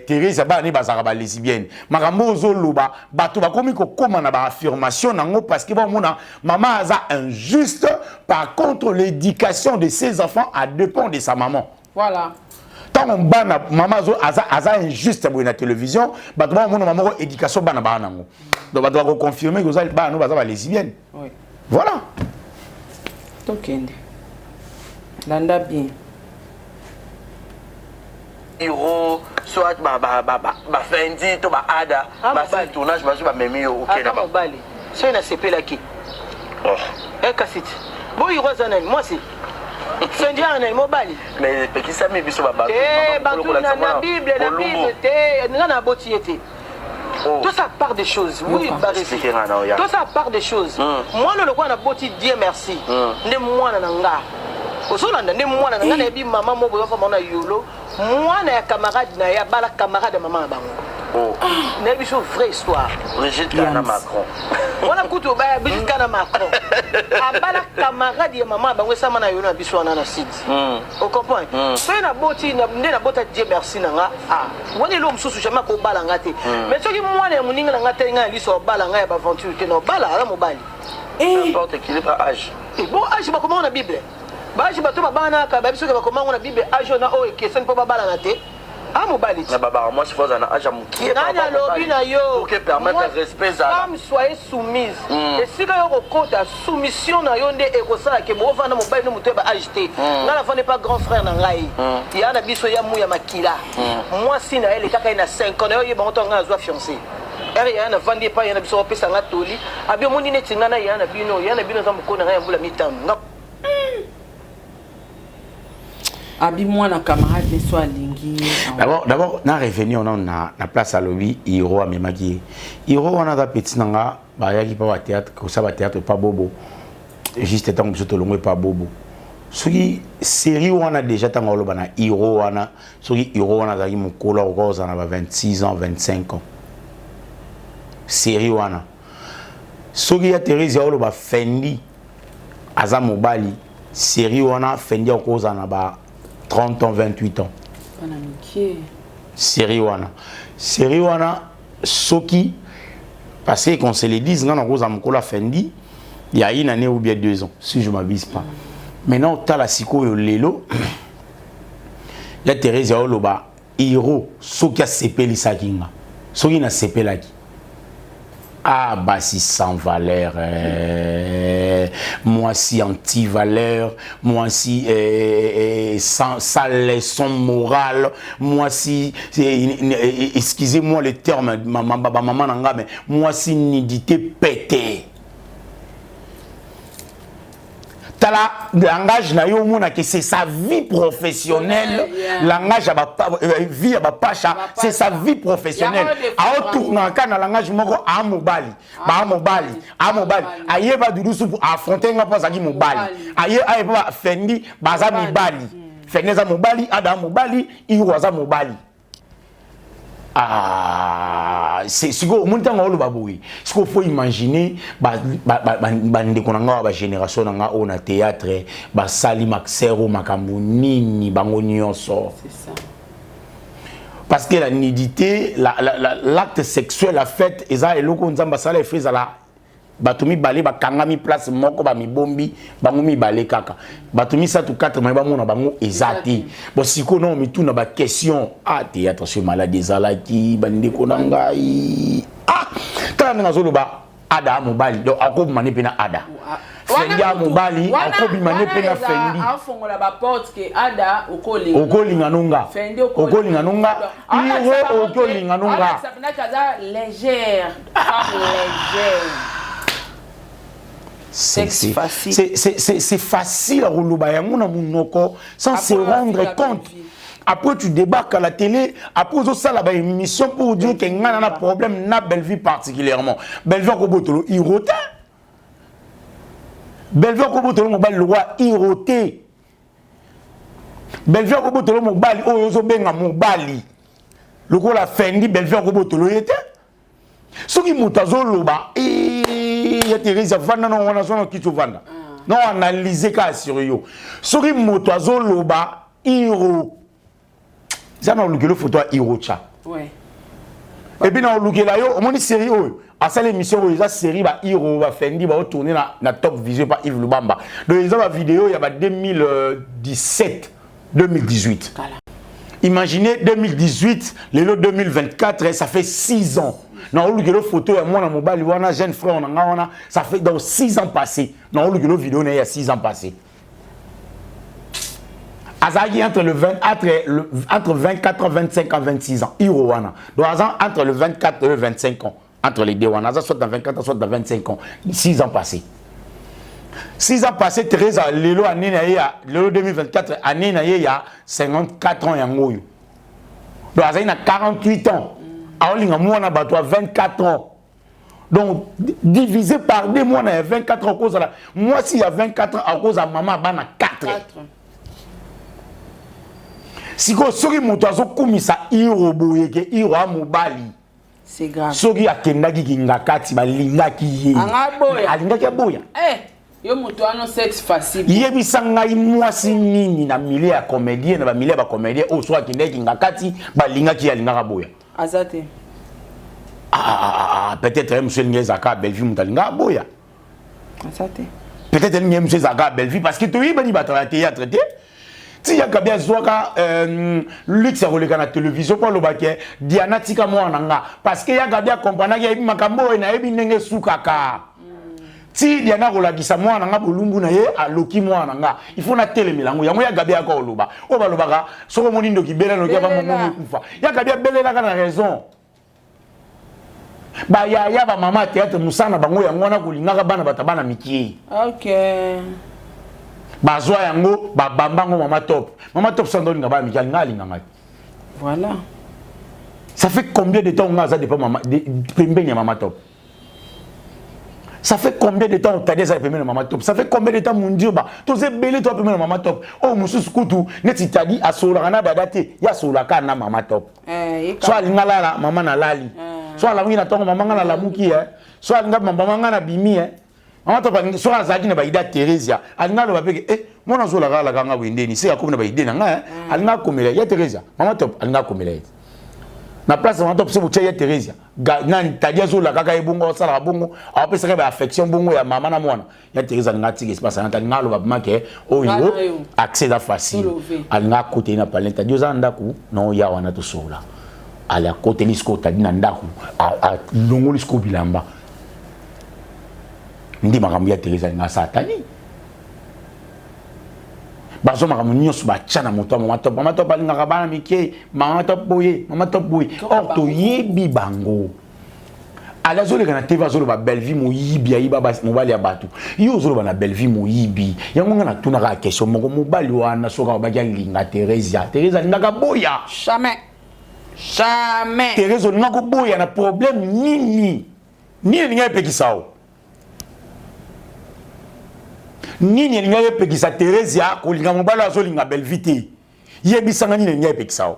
Thérésia bana ne bazaka ba lesbienne. Makambo ozo loba bato bakomi kokoma na ba affirmation nango parce que ba mona maman aza injuste. Par contre l'éducation de ses enfants a dépend de sa maman. Voilà. Tant on bana maman azo aza aza injuste boye na télévision bato ba mona maman éducation bana ba nango. Donc bato ba confirmer que oza bana no baza ba lesbienne. Oui. Voilà. Tokende. Landa bien. Hiro, Soit ba ba ba ba Fendi to ba Ada, Ah, ba sali mobali. tournage bazwi bamemi yo oke Ata na bango. mobali soki nasepelaki. Oh. Eh, kasi ti boyiro aza nani mwasi, Fendi aza nani mobali? Mais epekisami biso ba bantu. Te, Mama mokolo bantu na kolakisa na mwana Bible, na bolumbu. Bible te. Nga na aboti ye te. Oh. Tout ça part des choses, oui. Yoka. Baresi. Expliquer nga na oya. Tout ça part des choses. Mwana lokola naboti, Dieu merci, nde mwana na nga ozolanda, nde mwana na nga. Nayebi mama moko boza fama na yolo, mwana ya camarade na ye abala camarade ya mama na bango. Oh. Nayebi so vraie histoire. Brigitte Kana Yams. Macron. Wana kutu baya Brigitte Kana Macron abala camarade ya mama na bango, esama na yolo na biso wana na site. Ocomprendre? Soki naboti nde nabota, Dieu merci na nga. Ah, wana eloko mosusu, jamais akobala nga te. Mais soki mwana ya moninga na nga te, ngai na liso obala ngai ya baaventure te, na obala aza mobali. Peu importe équilibre âge. Eh, bon, âge bakomango na Bible, baâge bato babanaka bayebi soki bakomango na Bible, âge oyo na oyo ekeseni mpo babalana te, a mobali ti. Na babaka mwasi faut aza na âge ya mokie. Nani alobi na yo? Pour que permettre respect ezala. Femme, soyez soumise. Esika yo kokota soumission na yo nde ekosalaka bovanda mobali no moto ya baâge te. Ngai nafandi pa grand frère na ngai ya na biso ya mu ya makila, mwasi na ye elekaka ye na 5 ans. Na yo oyebango to ngai nazwa fiancé ere yaya, navandi epai ya na biso, opesa nga toli abi omoni neti ngai na yaya na bino, yaya na bino aza mokolo na ngai ya mbula 5 nga. Abi mwana camarade so alingi ye. D'abord na revenir nano na place alobi hiro amemaki ye. Hiro wana aza petit na nga, bayaki mpa bathéâtre, kosala bathéâtre pa bobo, juste ntango biso tolongwe pa bobo. Soki série wana déjà, ntango aloba na hiro wana, soki hiro wana azalaki mokolo, akoka kozala na ba 26 ans, 25 ans, série wana. Soki ya Thérése aoloba Fendi aza mobali, série wana Fendi akozala na ba 30 ans, 28 ans. Bana mike. Série wana soki, parce que qu'on se le dise, nga nakozala mokolo ya Fendi il y a une année ou bien 2 ans, si je m'abuse pas. Maintenant otala sikoyo lelo ya Thérèse aoloba hero, soki asepelisaki nga, soki nasepelaki, ah, basi sans valeur, mwasi anti-valeur, mwasi sans leçon morale, mwasi, excusez-moi le terme, maman na nga, mais mwasi nudité pété. Tala langage na yo, omonake c'est sa vie professionnelle. Langage ya vie ya bapasha, c'est sa vie professionnelle. Aotournaka na langage moko, a mobali, baa mobali, a mobali, ayeba dudu supu affronte nga mpo azalaki mobali, aye ayeba Fendi baza mibali, Fendi aza mobali, Ada mobali, Iro aza mobali. Ah, sikoyo omoni ntango oloba boye, sikoyo faut imaginer bandeko na nga wa bagénération na nga oyo na théâtre basali maxero makambo nini bango nyonso, parce que la nudité, l'acte sexuel, la fête, eza eloko Nzambe asala efe ezala bato mibale bakangami place moko, bamibombi bango mibale kaka, bato misato 4 maye bamona bango eza te. Bon, sikoyo nao mituna baquestion. Ah, théâtre so maladi ezalaki, bandeko na ngai. Ah, tala ndenge azoloba Ada mobali, donc akobima ne mpe na Ada. Fendi ya mobali, akobima ne mpe na Fendi. Afongola baporte ke Ada okolinga. Okolinga nonga, okolinga nonga iro, okolinga nonga. Aza légère, femme légère. C'est facile à koloba yango na monoko sans se rendre compte. Après tu débarques à la télé, après ozosala baémission pour dire ke ngai na problème na Bellevue, particulièrement Bellevue akobotolo hiro te, Bellevue akobotolo mobali lokwa hiro te, Bellevue akobotolo mobali oyo ozobenga mobali lokola Fendi, Bellevue akobotolo ye te. Soki moto azoloba ya Thérése avanda na wana, zwana kiti ovanda na analyse kaka sur yo. Soki moto azoloba hiro, eza na olukela foto ya hiro tya et puis na olukela yo, omoni série oyo asali émission oyo, eza série ba hiro bafendi baotourne na Top Vision pa Yves Lubamba. Donc eza bavideo ya ba 2017, 2018. Imaginez 2018, lelo 2024, ça fait 6 ans. Na olukela photo ya mwana mobali wana, jeune frère na nga wana, ça fait dans 6 ans passés. Na olukela vidéo na ya 6 ans passés. Azalaki entre le 20, entre, le, entre 24 ans, 25 ans, 26 ans. Hiro wana. Donc aza entre le 24 et le 25 ans. Entre les deux wana. Aza soit dans 24 ans, soit dans 25 ans. 6 ans passés. 6 ans passés, Thérèse, lelo année na ye ya lelo 2024, année na ye ya 54 ans yango oyo. Donc azali na 48 ans. Aolinga mwana bato ya 24 ans. Donc divisé par deux mwana ya 24 ans akozala mwasi ya 24 ans akozala mama bana 4. Sikoyo soki moto azokumisa Hiro boye ke Hiro a mobali. C'est grave. Soki akendaki kingakati balingaki ye. Alingaki aboya. Eh, yo moto wana sexe facile. Yebisa ngai mwasi nini na milieu ya comédien na ba milieu ya ba comédien oyo soki akendaki kingakati balingaki ye alingaka aboya. Aza te. Ah, ah, ah, ah peut-être ye mosusu elingi ezalaka Bellevue moto alingaka aboya. Aza te. Peut-être elingi ye mosusu ezalaka Bellevue parce que toyebani bato ya théâtre te. Ti ya Gabi azwaka euh, luxe ya koleka na télévision mpo aloba ke Diana tika mwana na nga parce que ya Gabi akompranaki ayebi makambo oyo nayebi ndenge esukaka. Ti Diana akolakisa mwana na nga bolumbu na ye aloki mwana na nga il faut natelemela yango yango ya Gabi ayaka koloba oyo balobaka soki omoni ndoki bela noki aba mongongo ekufa ya Gabi abelelaka na raison. Ba yaya ba mama ya théâtre musala na bango yango wana kolingaka bana bato bana mikie. Okay. Bazwa yango babamba yango mama top. Mama top sando olinga bana mikie alinga alinga ngai. Voilà. Ça fait combien de temps nga aza depa mama pembeni ya mama top? Ça fait combien de temps otadi eza pembeni ya mama top? Ça fait combien de temps Mundioba? Toza ebele to pembeni ya mama top. Oyo mosusu kutu neti tadi asololaka na dada te, ye asololaka na mama top. Eh, so alinga alala mama nalali eh. So alamuki na ntongo mama nga nalamuki eh. So alinga mama nga nabimi eh. Mama top soki azalaki na baide ya Theresia alinga aloba mpe ke eh, mwana azolaka alaka nga boye ndeni seke akomi na baide na nga eh. Alinga akomela ya Theresia mama top alinga akomela ye na place mama top so botya ya Theresia nani tadi azolakaka ye bongo asalaka bongo apesaka ba affection bongo ya mama na mwana ya Therese alinga atika espace wana alinga aloba vraiment ke oyo accès eza facile alinga akoteli na palin tadi oza na ndako na oya wana tosolola ale akoteli sikoyo tadi na ndako alongoli sikoyo bilamba nde makambo ya Therese alinga asala tadi bazwa makambo nyonso batya na moto ya mama top mama top alingaka bana mike mama top boye mama top boye or toyebi bango Ale azoleka na TV azoloba Bellevue moyibi ayiba mobali ya bato. Yo ozoloba na Bellevue moyibi. Yango nga natunaka question moko mobali wana soki alobaki alinga Theresia. Theresia alingaka boya. Jamais. Jamais. Theresia olinga koboya na problème nini? Nini elinga epekisa yo? Nini elinga epekisa Theresia kolinga mobali azolinga Bellevue te? Yebisa nga nini elinga epekisa yo?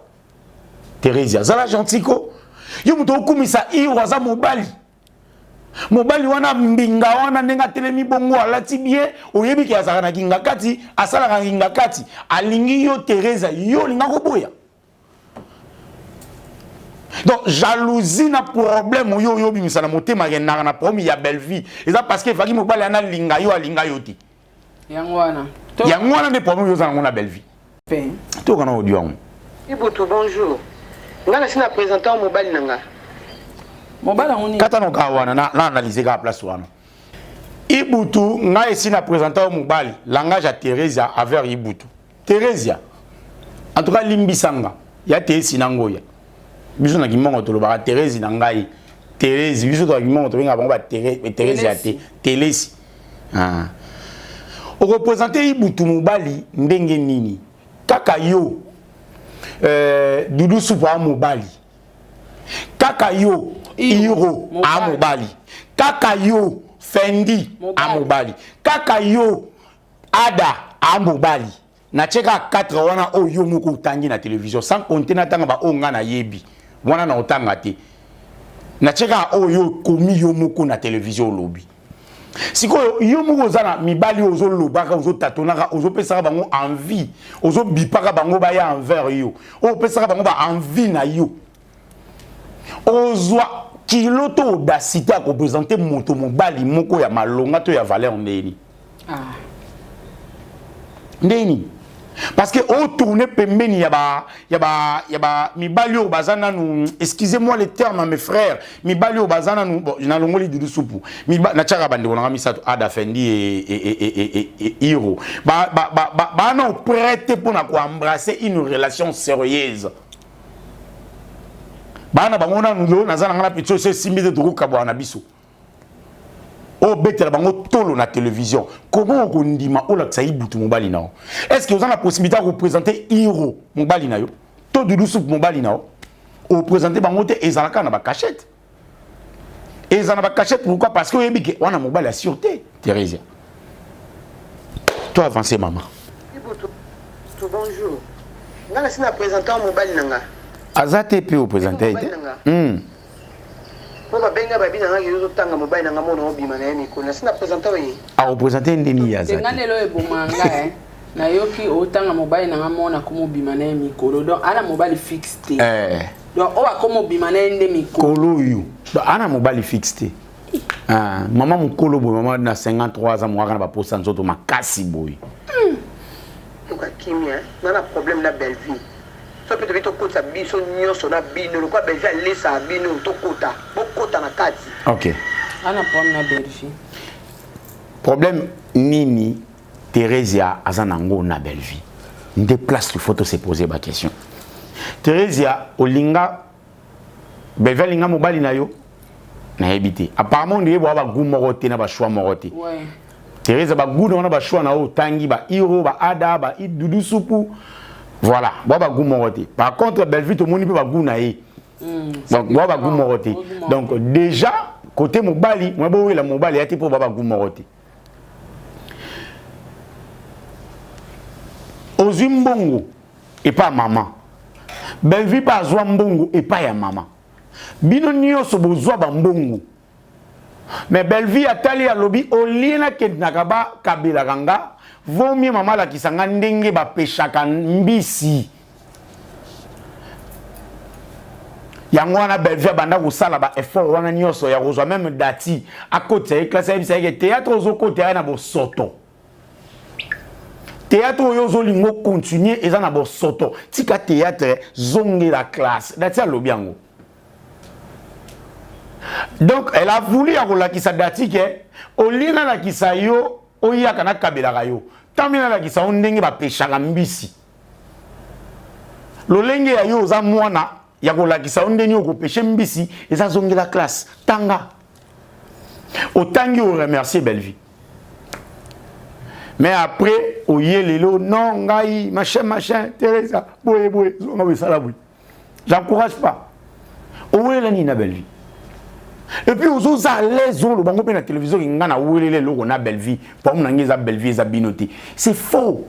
Theresia zala gentil ko yo moto okumisa iro aza mobali mobali wana mbinga wana ndenge atelemi bongo alati bien oyebi ke azalaka na kingakati asalaka na kingakati alingi yo Theresia yo olinga koboya donc jalousie na problème oyo oyo obimisa na motema akendaka na problème ya Bellevue eza parce que efaki mobali wana alinga yo alinga yo te yango wana yango wana nde problème oyo oza nango na Bellevue toyoka na audio yango. Ibutu bonjour nga nasi na presenta yo mobali na nga. Mobali yango nini? Kata noka wana na, na analyse kaka place wana. Ibutu nga esi na presenta yo mobali langage ya Theresia envers Ibutu. Theresia en tout cas limbisa nga ya Tesi na ngoya. Biso na kimongo tolobaka Therese na ngai. Therese biso to kimongo tobengaka bango ba Theresia te. Telesi. Ah. Okopresente Ibutu mobali ndenge nini? Kaka yo euh, Doudou Supu a mobali. Kaka yo Iro a mobali. Kaka yo Fendi a mobali. Kaka yo Ada a mobali. Natie kaka 4 wana oyo yo moko otangi na television sans compter natanga ba oyo nga nayebi wana na otanga te. Natie kaka oyo yo okomi yo moko na television olobi. Sikoyo yo moko oza na mibali oyo ozolobaka ozotatonaka ozopesaka bango envie ozobipaka bango baya envers yo oyo opesaka bango ba envie na yo ozwa kilo to audacité ya kopresente moto mobali moko ya malonga to ya valeur ndeni ah. ndeni. Parce que o tourner pembeni ya ba ya ba ya ba mibali oyo baza nanu, excusez-moi le terme mes frères, mibali oyo baza nanu, bon, nalongoli Dudu Supu, natiaka bandeko nanga misato, Ada Fendi et Hiro, ba ba ba ba ba na prêté pour na ko embrasser une relation sérieuse. Bana bango nanu yo naza nanga na petit oyo esimbi te tokokabwana na biso. Obetela bango tolo na télévision, comment okondima olakisa Ibutu mobali na yo? Est-ce que oza na possibilité ya koprésenter Hiro mobali na yo to Dudu Supu mobali na yo? Oprésenter bango te, ezalaka na bacachette, eza na bacachette. Pourquoi? Parce que oyebi ke wana mobali ya sûreté. Thérésia, to avancer, mama. Ibutu, bonjour. Nga nasi na présenter mobali na nga. Aza te mpe oprésente ye Mobali te. na nga. Po babenga babi na nga ke ozotanga mobali na nga mona obima na ye mikolo. Nasi na présenter oye. Akoprésente ndeni ye aza Nga te. lelo eboma nga nayoki otanga mobali na nga mona akoma obima na ye mikolo, donc ana mobali fixe te. Donc oyo akoma obima na ye nde mikolo. Kolo oyo, donc ana mobali fixe te. Ah, mama mokolo boye, mama na 53 ans, mokaka na baposa nzoto makasi boye. Luka kimia, nga na problème na Bellevue. So mpe tobi tokotisa biso nyonso na bino lokola Bellevue alesaka bino, tokota, bokota na kati. Ok. Ana problème na Bellevue. Problème nini Thérésia aza nango na Bellevue? Nde place il faut se poser ba question. Thérésia, olinga Bellevue, alinga mobali na yo, nayebi te. Apparemment ndeye boa bagoût moko te na bachoix moko te. Thérésia, bagoût na wana, bachoix na oyo otangi, ba Hiro, baada, ba Dudu Supu, voilà, boa bagoût moko te. Par contre Bellevue, tomoni mpe bagoût na ye. Donc boa bagoût moko te. Donc déjà côté mobali mwa bowela mobali ya te mpo boa bagoût moko te. Ozwi mbongo epa mama Bellevue, mpe azwa mbongo epai ya mama. Bino nyonso bozwa bambongo, mais Bellevue atali, alobi olie nakendaka bakabelaka nga, vaut mieux mama alakisa nga ndenge bapeshaka mbisi. Yango wana Bellevue abanda kosala baeffort wana nyonso ya kozwa même dati akotisa ye classe, ayebisa ye ke théâtre ozokota ya na bosoto, théâtre oyo ozolinga ocontinue eza na bosoto, tika théâtre, zongela classe. Dati alobi yango. Donc elle a voulu ya kolakisa dati ke olie nalakisa yo, oyaka nakabelaka yo, ntango nalakisa yo ndenge bapeshaka mbisi, lolenge ya yo oza mwana ya kolakisa yo ndenge okopeshe mbisi eza zongela classe, tanga. Otangi, oremercier Bellevue, mais après oye lelo non, ngai machin machin, Teresa boye boye, zonga boye, esala boye. J'encourage pas. Owelela nini na Bellevue? Et puis ozoza à l'aise oloba ngo mpe na télévision ke nga nawelela eloko na Bellevue, problème na ngai eza Bellevue, eza bino te. C'est faux.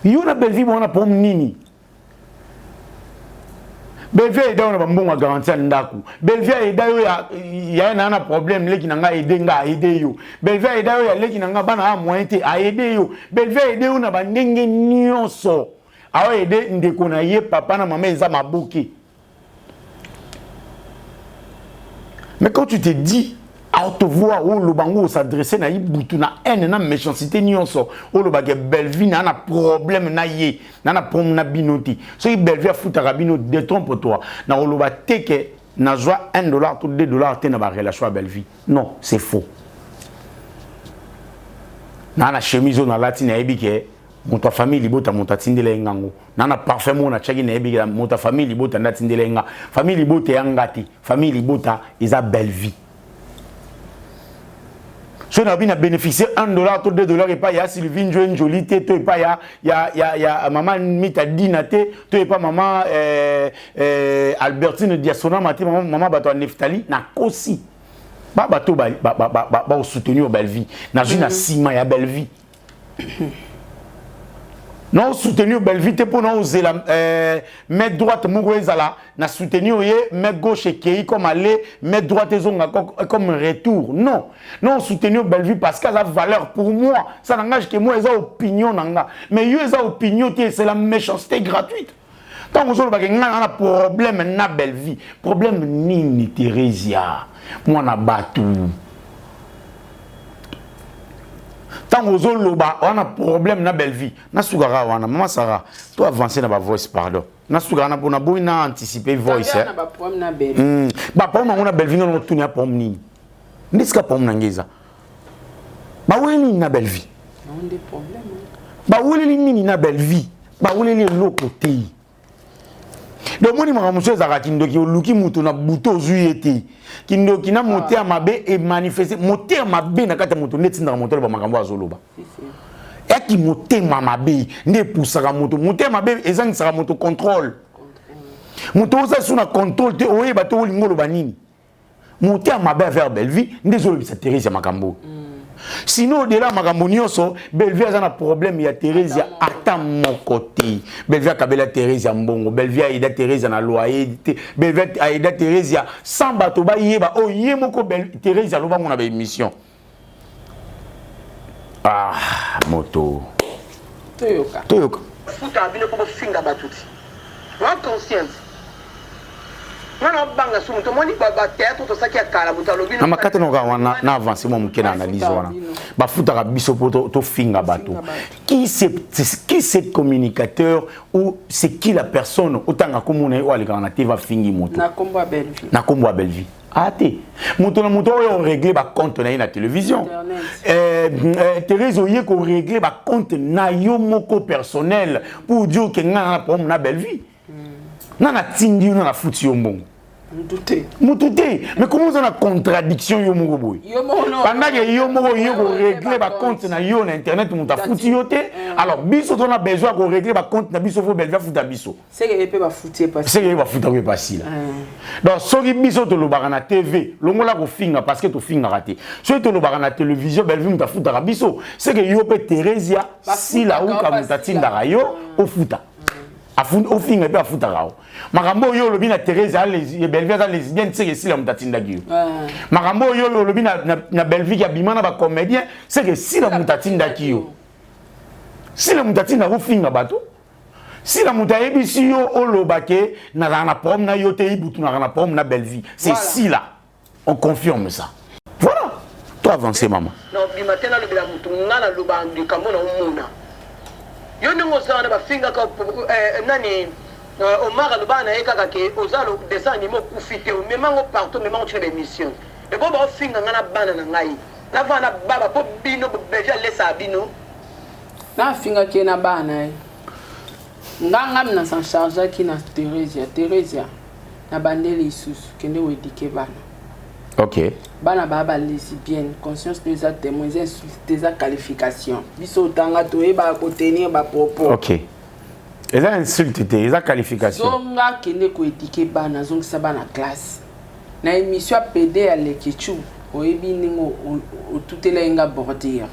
Yo na Bellevue bwana problème nini? Bellevue aida yo na bambongo ya garantie ya ndako. Bellevue aida yo ya ya na problème, leki na ngai aide nga, aide yo. Bellevue aida yo ya leki na ngai, bana ya moyen te, aide yo. Bellevue aide yo na bandenge nyonso. Aoaide ndeko na ye, papa na mama eza maboke. Mais quand tu te dis à haute voix, oloba ngo, os'adresse na Ibutu na haine na méchanceté nyonso, olobaka Bellevue na na problème na ye, na na problème na bino te. Soki Bellevue afutaka bino, détrompe toi na oloba te ke nazwa 1 dollar to 2 $ te na barelation ya Bellevue. Non, c'est faux. Na chemise oyo nalati, nayebi ke moto ya famille libota moto atindela ye ngango. Na parfum oyo natiaki, nayebi ke moto ya famille libota nde atindela ye nga. Famille libota eya nga te, famille libota eza Bellevue. Soki nabi na bénéficier 1 dollar to 2 $ epai ya Sylvie Njoe Njoli te, to epai ya mama Mita Dina te, to epai mama Albertine Diasonama te, mama bato ya Neftali, nakosi. Ba bato baosoutenir Bellevue, nazwi na nsima ya Bellevue na osoutenir Bellevue te mpo na ozela main droite moko ezala na soutenir ye, main gauche ekei comme aller, main droite ezonga comme retour. Non, non, soutenir Bellevue parce que aza valeur pour moi. Ça n'engage que moi, eza opinion na nga. Mais yo eza opinion te, c'est la méchanceté gratuite. Ntango ozolobaka ngai na problème na Bellevue, problème nini? Thérésia, mwana bato. Ntango ozoloba wana problème na Bellevue, nasukaka wana. Mama Sara, to avancer na ba voice, pardon. Nasukaka na mpona boyi na anticiper voice. Na ba problème na Bellevue. Ba problème yango na Bellevue, ngana otuni ya problème nini? Nde sika problème na ngai eza. Baweli nini na Bellevue? Baweleli nini na Bellevue? Baweleli eloko te. Donc omoni makambo mosusu ezalaka kindoki. Oluki moto na butu, ozwi ye te. Kindoki na motema mabe emanifeste. Motema mabe na kati ya moto nde etindaka moto aloba makambo azoloba. Yaki motema mabe nde epusaka moto. Motema mabe ezangisaka moto contrôle. Moto oza su na contrôle te, oyeba te olingi oloba nini. Motema mabe envers Bellevue nde ezolobisa Thérésia makambo. Sinon, au-delà makambo nyonso, Bellevue aza na problème ya Thérésia ata moko te. Bellevue akabela Thérésia mbongo, Bellevue aida Thérésia na loyer te, Bellevue aida Thérésia sans bato bayeba oyo ye moko Thérésia alobango na baémission. Ah, moto. Toyoka. Toyoka. Futaka bino mpo bofinga bato ti wa conscience. Nga na obanga su moto omoni bateatre tosaki ya kala, moto alobi na makata noka wana na avance mwa moke na analyse wana. Bafutaka biso mpo tofinga bato. Qui c'est, qui c'est communicateur ou c'est qui la personne otanga komona ye oyo alekaka na TV afingi moto? Na kombo ya Bellevue. Na kombo ya Bellevue. Ah te, moto na moto oyo orégler bacompte na ye na télévision. Thérèse, oye korégler bacompte na yo moko personnel pour dire ke nga na problème na Bellevue, nga natindi yo, na nafuti yo mbongo. Mutu te. Mutu te. Mais comment oza na contradiction yo moko boye? Yo moko no. Pendant ke yo moko oye korégler bacompte na yo na internet, moto afuti yo te. Alors biso tona besoin ya korégler bacompte na biso, faut Bellevue afuta biso. Seke ye mpe bafuti ye pasi. Seke ye bafutaka ye pasila. Donc soki biso tolobaka na TV, longola kofinga, parce que tofingaka te, soki tolobaka na télévision, Bellevue moto afutaka biso, seke yo mpe Thérésia Sila uka moto atindaka yo ofuta, ofinga mpe afutaka yo. Makambo oyo olobi na Thérèse, Bellevue aza lesbienne, seke Sila moto atindaki yo. Makambo oyo olobi na Bellevue ki abima na bacomédien, seke Sila moto atindaki yo. Sila moto atindaka ofinga bato. Sila moto ayebisi yo oloba ke nazala na problème na yo te, Ibutu nazala na problème na Bellevue. C'est Voilà. Sila, on confirme ça. Voilà, to avancer, maman. Na obima te, nalobela motu. Nga naloba likambo na omona yo ndenge oza wana. Bafingaka nani, Omar alobaka na ye kaka ke oza dessin animé, okufi te, omemango partout, omemango tina baémission ebo baofinga nga na bana na ngai, navanda na baba mpo bino Bellevue alesaka bino. Nafingaki ye na bana ye. Nga ngami na s'en chargeaki na Theresia. Theresia, na bandeli lisusu, kende koéduquer bana. Bana baa ba lesbienne, conscience no eza témoin, eza insulte, eza qualification. Biso otanga, toyebaka kotenir bapropos. Ok, eza insulte te, eza qualification. Zonga, kende koéduquer bana, zongisa bana classe. Na émission ya PD ya Lekechu, oyebi ndenge otutela ye nga bordure.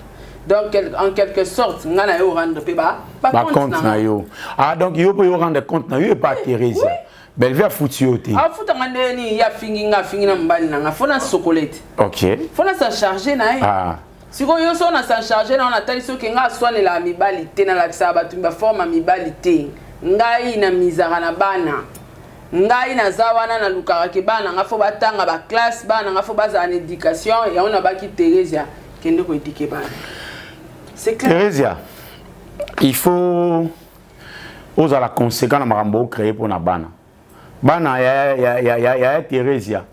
Donc en quelque sorte nga na yo rendre mpe ba bacompte na yo. Ah, donc yo mpe yo rendre compte na yo epa Thérésia. Bellevue afuti yo te. Afutanga ndenge nini? Ye afingi nga, afingi na mobali na nga, fo nasokola ete. Fo na s'en charge na ye. Sikoyo yo so na s'en charge na yo, natali soki nga aswanelaka mibali te, nalakisaka bato baforme ya mibali te. Ngai na mizaka na bana ngai, naza wana, nalukaka ke bana na nga fo batanga baclasse, bana na nga fo bazala na éducation. Yango nabaki Thérésia, kende koéduquer bana, c'est clair. Thérésia, il faut ozala conséquent na makambo ocréer mpo na bana. Bana ya Thérésia,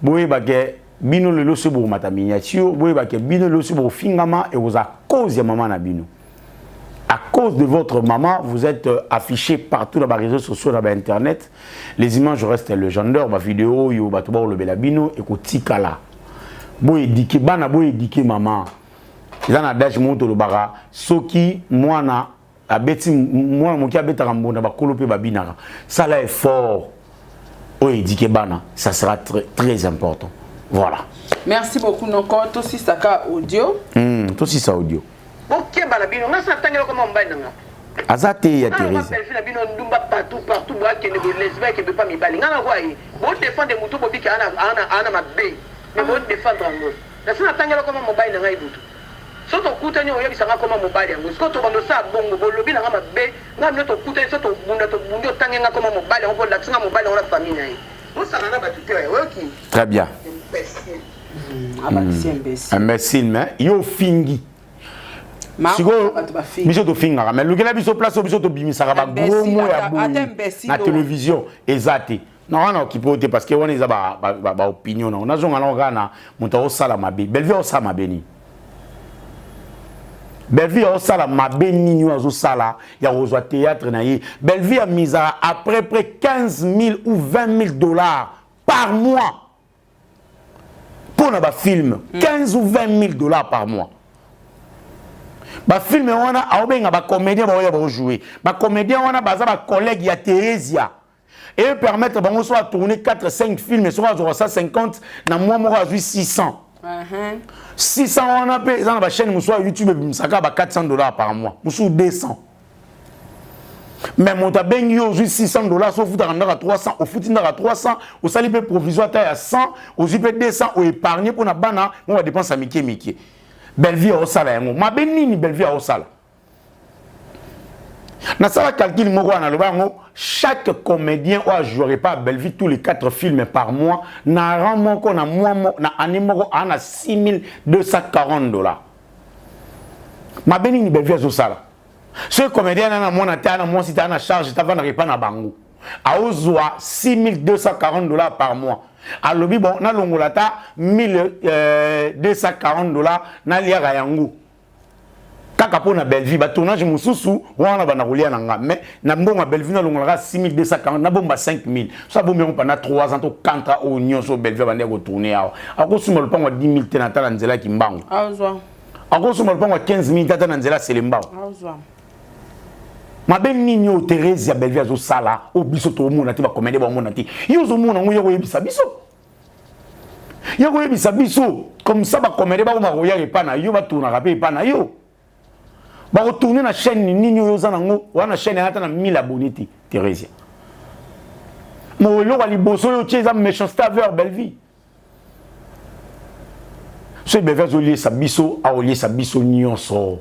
boyebake bino lelo soki bokomata miniature, boyebake bino lelo soki bokofingama, ekozala cause ya mama na bino. À cause de votre maman, vous êtes affiché partout dans les réseaux sociaux, dans internet. Les images restent légendaires, ba vidéo yo bato ba lobela bino ekotikala. Bo éduquer bana, bo éduquer maman. Eza na adage moko tolobaka, soki mwana abeti, mwana moke abetaka mbonda, bakolo mpe babinaka. Sala effort oyo éduquer bana, ça sera très, très important. Voilà. Merci beaucoup noko. Tosisaka audio. Tosisa audio. Bokeba na bino. Nga so natangela koma mobali na nga. Aza te ya Thérésia. Bellevue na bino ndumba partout partout, boakende bolesba, ekende pa mibali. Nga na kwa ye bodéfendre motu, bobiki ana mabe, mais bodéfendre yango. Nasi natangela koma mobali na ngai butu. So tokutani, oyebisanga koma mobali yango. Sikoyo tobanda osala bongo, bolobi na nga mabe, nga bino tokutani, so tobunda, tobundi, otange nga koma mobali yango mpo olakisi nga mobali yango na famille na ye. Bosaka na bato te, oyoki? Très bien. Imbécile. Abakisi imbécile. Imbécile, mais yo ofingi. Sikoyo biso tofingaka, mais lukela biso place oyo biso tobimisaka bagros mots ya boye na télévision, eza te. Na wana okipe oyo te, parce que wana eza baopinion nango. Nazonga nango kaka na moto aosala mabe. Bellevue aosala mabe nini? Bellevue aosala mabe nini oyo azosala ya kozwa théâtre na ye? Bellevue amizaka à peu près 15 000 ou 20 000 $ par mois mpo na bafilm. 15 ou 20 000 $ par mois, bafilm wana aobenga bacomédien, baoya baojoue. Bacomédien wana baza bacollègue ya Thérésia et permettre bango so atourner 4 5 films, soki azwaka 150 na mois moko, azwi 600. 600 wana mpe eza na bachaîne mosusu ya YouTube ebimisaka ba 400 $ par mois, mosusu 200. Mais moto abengi yo, ozwi 600 $, so ofutaka ndako ya 300, ofuti ndako ya 300, osali mpe provision ata ya 100, ozwi mpe 200, oépargne mpo na bana mo badepense ya mike mike. Bellevue aosala yango mabe nini? Bellevue aosala, nasala calcul moko wana, naloba yango: chaque comédien oyo ajouerait pas à Bellevue tous les 4 films par mois, na rang moko, na mois, na année moko, aa na 6240 $. Mabe nini Bellevue azosala? Soki comédien na mwana te, ana mwasi te, ana charge te, avandaka epa na bango, aozwa 6240 $ par mois. Alobi: bon, nalongola ata 1240 $, naliaka yango kaka mpo na Bellevue. Batournage mosusu wana banda kolia na nga, mais na mbongo ya Bellevue nalongolaka 6240, nabomba 5000. So abombi yango pendant 3 ans to 4 ans, oyo nyonso Bellevue abandi kotourne awa, akosomba lopango ya 10 000 te na tala nzela ya Kimbangu, akosomba lopango ya 15 000 te ata na nzela ya Selembao. Mabe nini oyo Therese ya Bellevue azosala oyo biso toomona te, bacomédien baomona te? Yo ozomona yango, ya koyebisa biso, ya koyebisa biso comme ça bacomédien bakoma koyaka epa na yo, batournaka mpe epa na yo. Bakotourne na chaîne nini oyo oza nango wana? Chaîne ata na 1000 abonné te. Thérésia, mo eloko ya liboso oyo tie eza méchanceté envers Bellevue. Soki Bellevue azoliesa biso, aoliesa biso nyonso,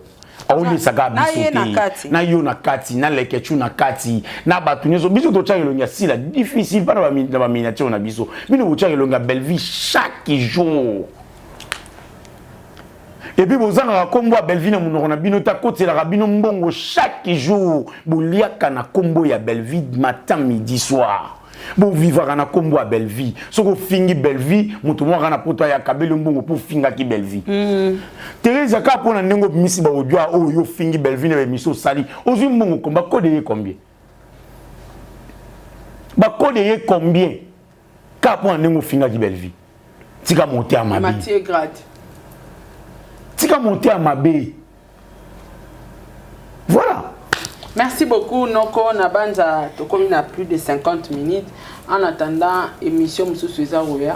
aoliesaka biso te, na yo na kati, na Lekechu na kati, na bato nyonso. Biso totyaka elongi ya Sila difficile mpa na baminiature na biso. Bino botyaka elongi ya Bellevue chaque jour, et puis bozangaka nkombo ya Bellevue na monoko na bino te. Akotielaka bino mbongo chaque jour, boliaka na nkombo ya Bellevue matin, midi, soir, bovivaka na nkombo ya Bellevue. Soki ofingi Bellevue, moto moko aka na poto ayakabeli mbongo mpo ofingaki Bellevue. Therese, kaka mpo na ndenge obimisi baaudio oyo ofingi Bellevue na baémission osali, ozwi mbongo komba bakode ye combien? Bakode ye combien kaka mpo na ndenge ofingaki Bellevue? Tika motema mabe, tika motema mabe, voilà. Merci beaucoup, Noko. Na banza tokomi na plus de 50 minutes. En attendant émission mosusu eza koya,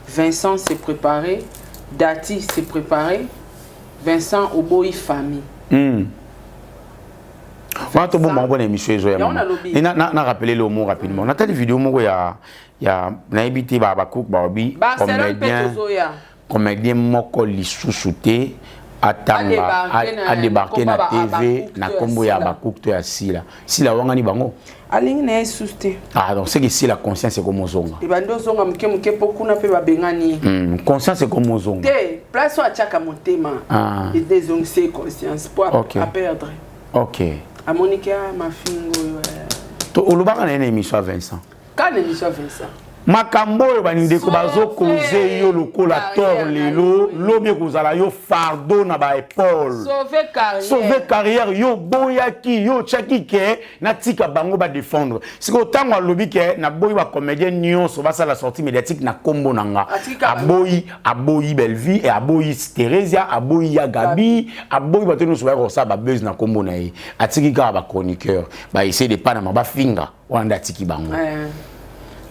Vincent s'est préparé, Dati s'est préparé. Vincent, oboyi famille. Wana tobomba mpona émission ezoya. Na rappeler le mot rapidement. Natali vidéo moko ya nayebi te, bacook balobi comédien moko lisusu te atanga adébarke na TV na nkombo ya bacook to ya Sila. Sila wangani bango. Alingi na ye susu te. Ah, donc c'est que Sila conscience ekoma ozonga. Ebandi ozonga moke moke, mpo kuna mpe babengani. Conscience ekoma ozonga. Te, place oyo atiaka motema ede ezongisi ye conscience mpo aperdre. Amoniki mafingo oyo. Olobaka na ye na émission ya Vincent. Ka na émission ya Vincent. Makambo oyo bandeko bazokoze yo lokola tor lelo, lobi ekozala yo fardeau na baépaule. Sauve carrière. Yo boyaki, yo otiaki ke natika bango badéfendre. Sikoyo ntango alobi ke naboyi bacomédien nyonso basala sortie médiatique na nkombo na nga, aboyi, aboyi Bellevue e, aboyi Thérésia, aboyi ya Gabi, aboyi bato nyonso bayaka kosala babuzz na nkombo na ye. Atiki kaka bachroniqueur baessaye de panama bafinga wana, nde atiki bango.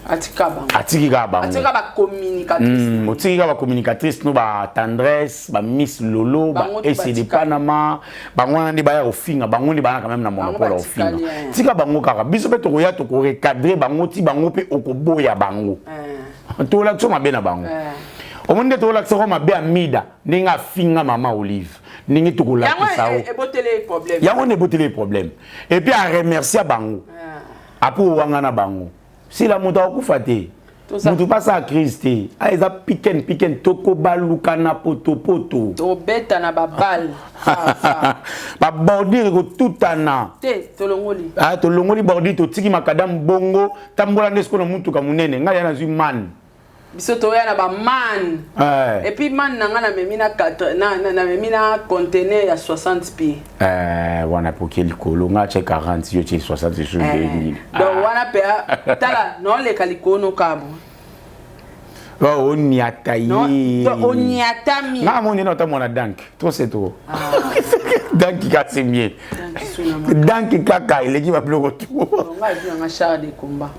Atika bango. Atiki kaka bango. Atika bacommunicatrice. Otiki kaka bacommunicatrice no, batendresse, bamiss Lolo, ba ecd Panama, bango wana nde baya kofinga. Bango nde bana quand même na monopole ya kofinga. Tika bango kaka, biso mpe tokoya, tokorecadre bango ti bango mpe okoboya bango. Tolakisa mabe na bango. Omoni nde tolakisa ko mabe ya Mida, ndenge afinga mama Olive, ndenge tokolakisa o yango nde eboteli problème. Et puis aremercia bango, apo owanga na bango. Sila moto akokufa te. Mutu mpe asala crise te. A eza piken piken, tokobaluka na potopoto. Tobeta na babale. Babordure ekotutana. Te, tolongoli. Ah, tolongoli bordure, totiki makadamu bongo. Tambola nde sikoyo na mutuka monene. Ngai ya nazwi man. Biso toya na baman. Eh. Et puis man na ngai namemi na 4 namemi na conteneur ya 60 pieds. Eh, wana poke likolo, ngai atie 40, yo tie 60 sur Eh, 2000. Donc wana mpe tala, naoleka likolo nokabo. Oh, oniata ye. Oniatami. Nga amoni na otamona dank trop, c'est trop. Dank kaka, c'est mieux. Dank kaka eleki babiloko tu. Ngai azwi nanga char de combat.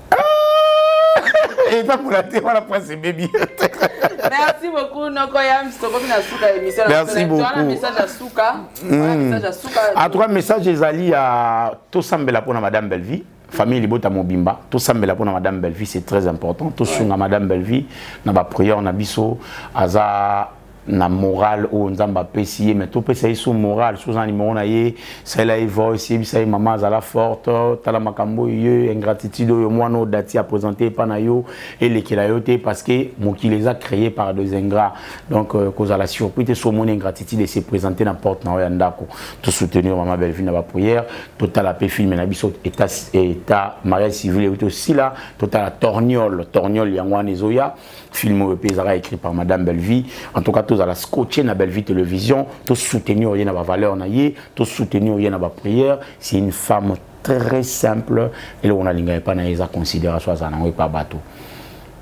Etambola te wana, prince ebebi. Merci beaucoup, noko Yams. Tokomi na suka ya émission. Merci beaucoup. Wana message ya suka, wana message ya suka. En tout cas, message ezali ya tosambela mpona madame Bellevie, famille libota mobimba. Tosambela mpona madame Bellevie, c'est très important. Tosunga madame Bellevie na baprière na biso. Aza na moral oyo Nzambe apesi ye, mais topesa ye so moral. So oza na nimero na ye, salela ye voice, yebisa ye: mama, azala forte, tala makambo oyo ye, ingratitude oyo mwana oyo dati aprésente epa na yo, elekela yo te, parce que mokili eza créé par des ingrats. Donc kozala surpris te so omoni ingratitude ese présente na porte na yo ya ndako. Tosoutenir mama Bellevue na baprière. Totala mpe film na biso état mariage civil euti osila. Totala Torniol, Torniol yango wana ezoya, film oyo mpe ezalaka écrit par madame Bellevue. En tout cas, tozala scotché na Bellevue Télévision, tosoutenir ye na bavaleur na ye, tosoutenir ye na baprière. C'est une femme très simple. Eloko nalinga epa na ye eza considération azala nango epa bato.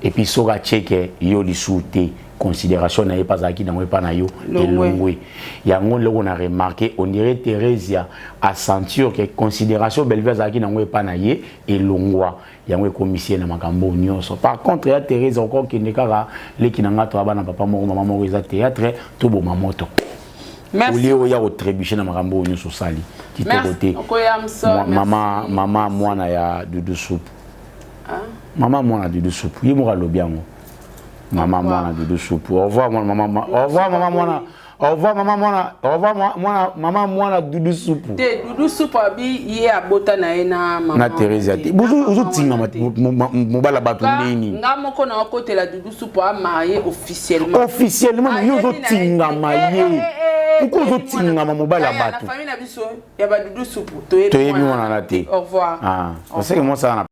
Et puis soki atieke yo lisusu te, considération na ye mpe azalaki nango epa na yo elongwe. Yango eloko na remarqué, on dirait Thérésia asentir que considération Bellevue azalaki nango epa na ye elongwa, yango ekomisi ye na makambo nyonso. Par contre, ya Thérèse okokende kaka leki na nga, toya bana papa moko, mama moko, eza théâtre, toboma moto olie oya kotrébuche na makambo oyo nyonso osali kitoko te. Mama, mama mwana ya Dudu Supu, mama mwana Dudu Supu, ye moko alobi yango, mama mwana Dudu Supu. Au revoir mama, au revoir mama mwana, au revoir mama mwana, au revoir mwana, mama mwana Dudu Supu. Te, Dudu Supu abi ye abota na ye na mama. Na Thérésia te. Ozotinga mobala bato ndeni. Nga moko na okotela Dudu Supu amarié officiellement. Officiellement, yo ozotingama ye. Pourquoi ozotingama mobala bato? Na famille na biso ya badudu Supu. Toyebi mwana na te. Au revoir. Ah, parce que moi ça.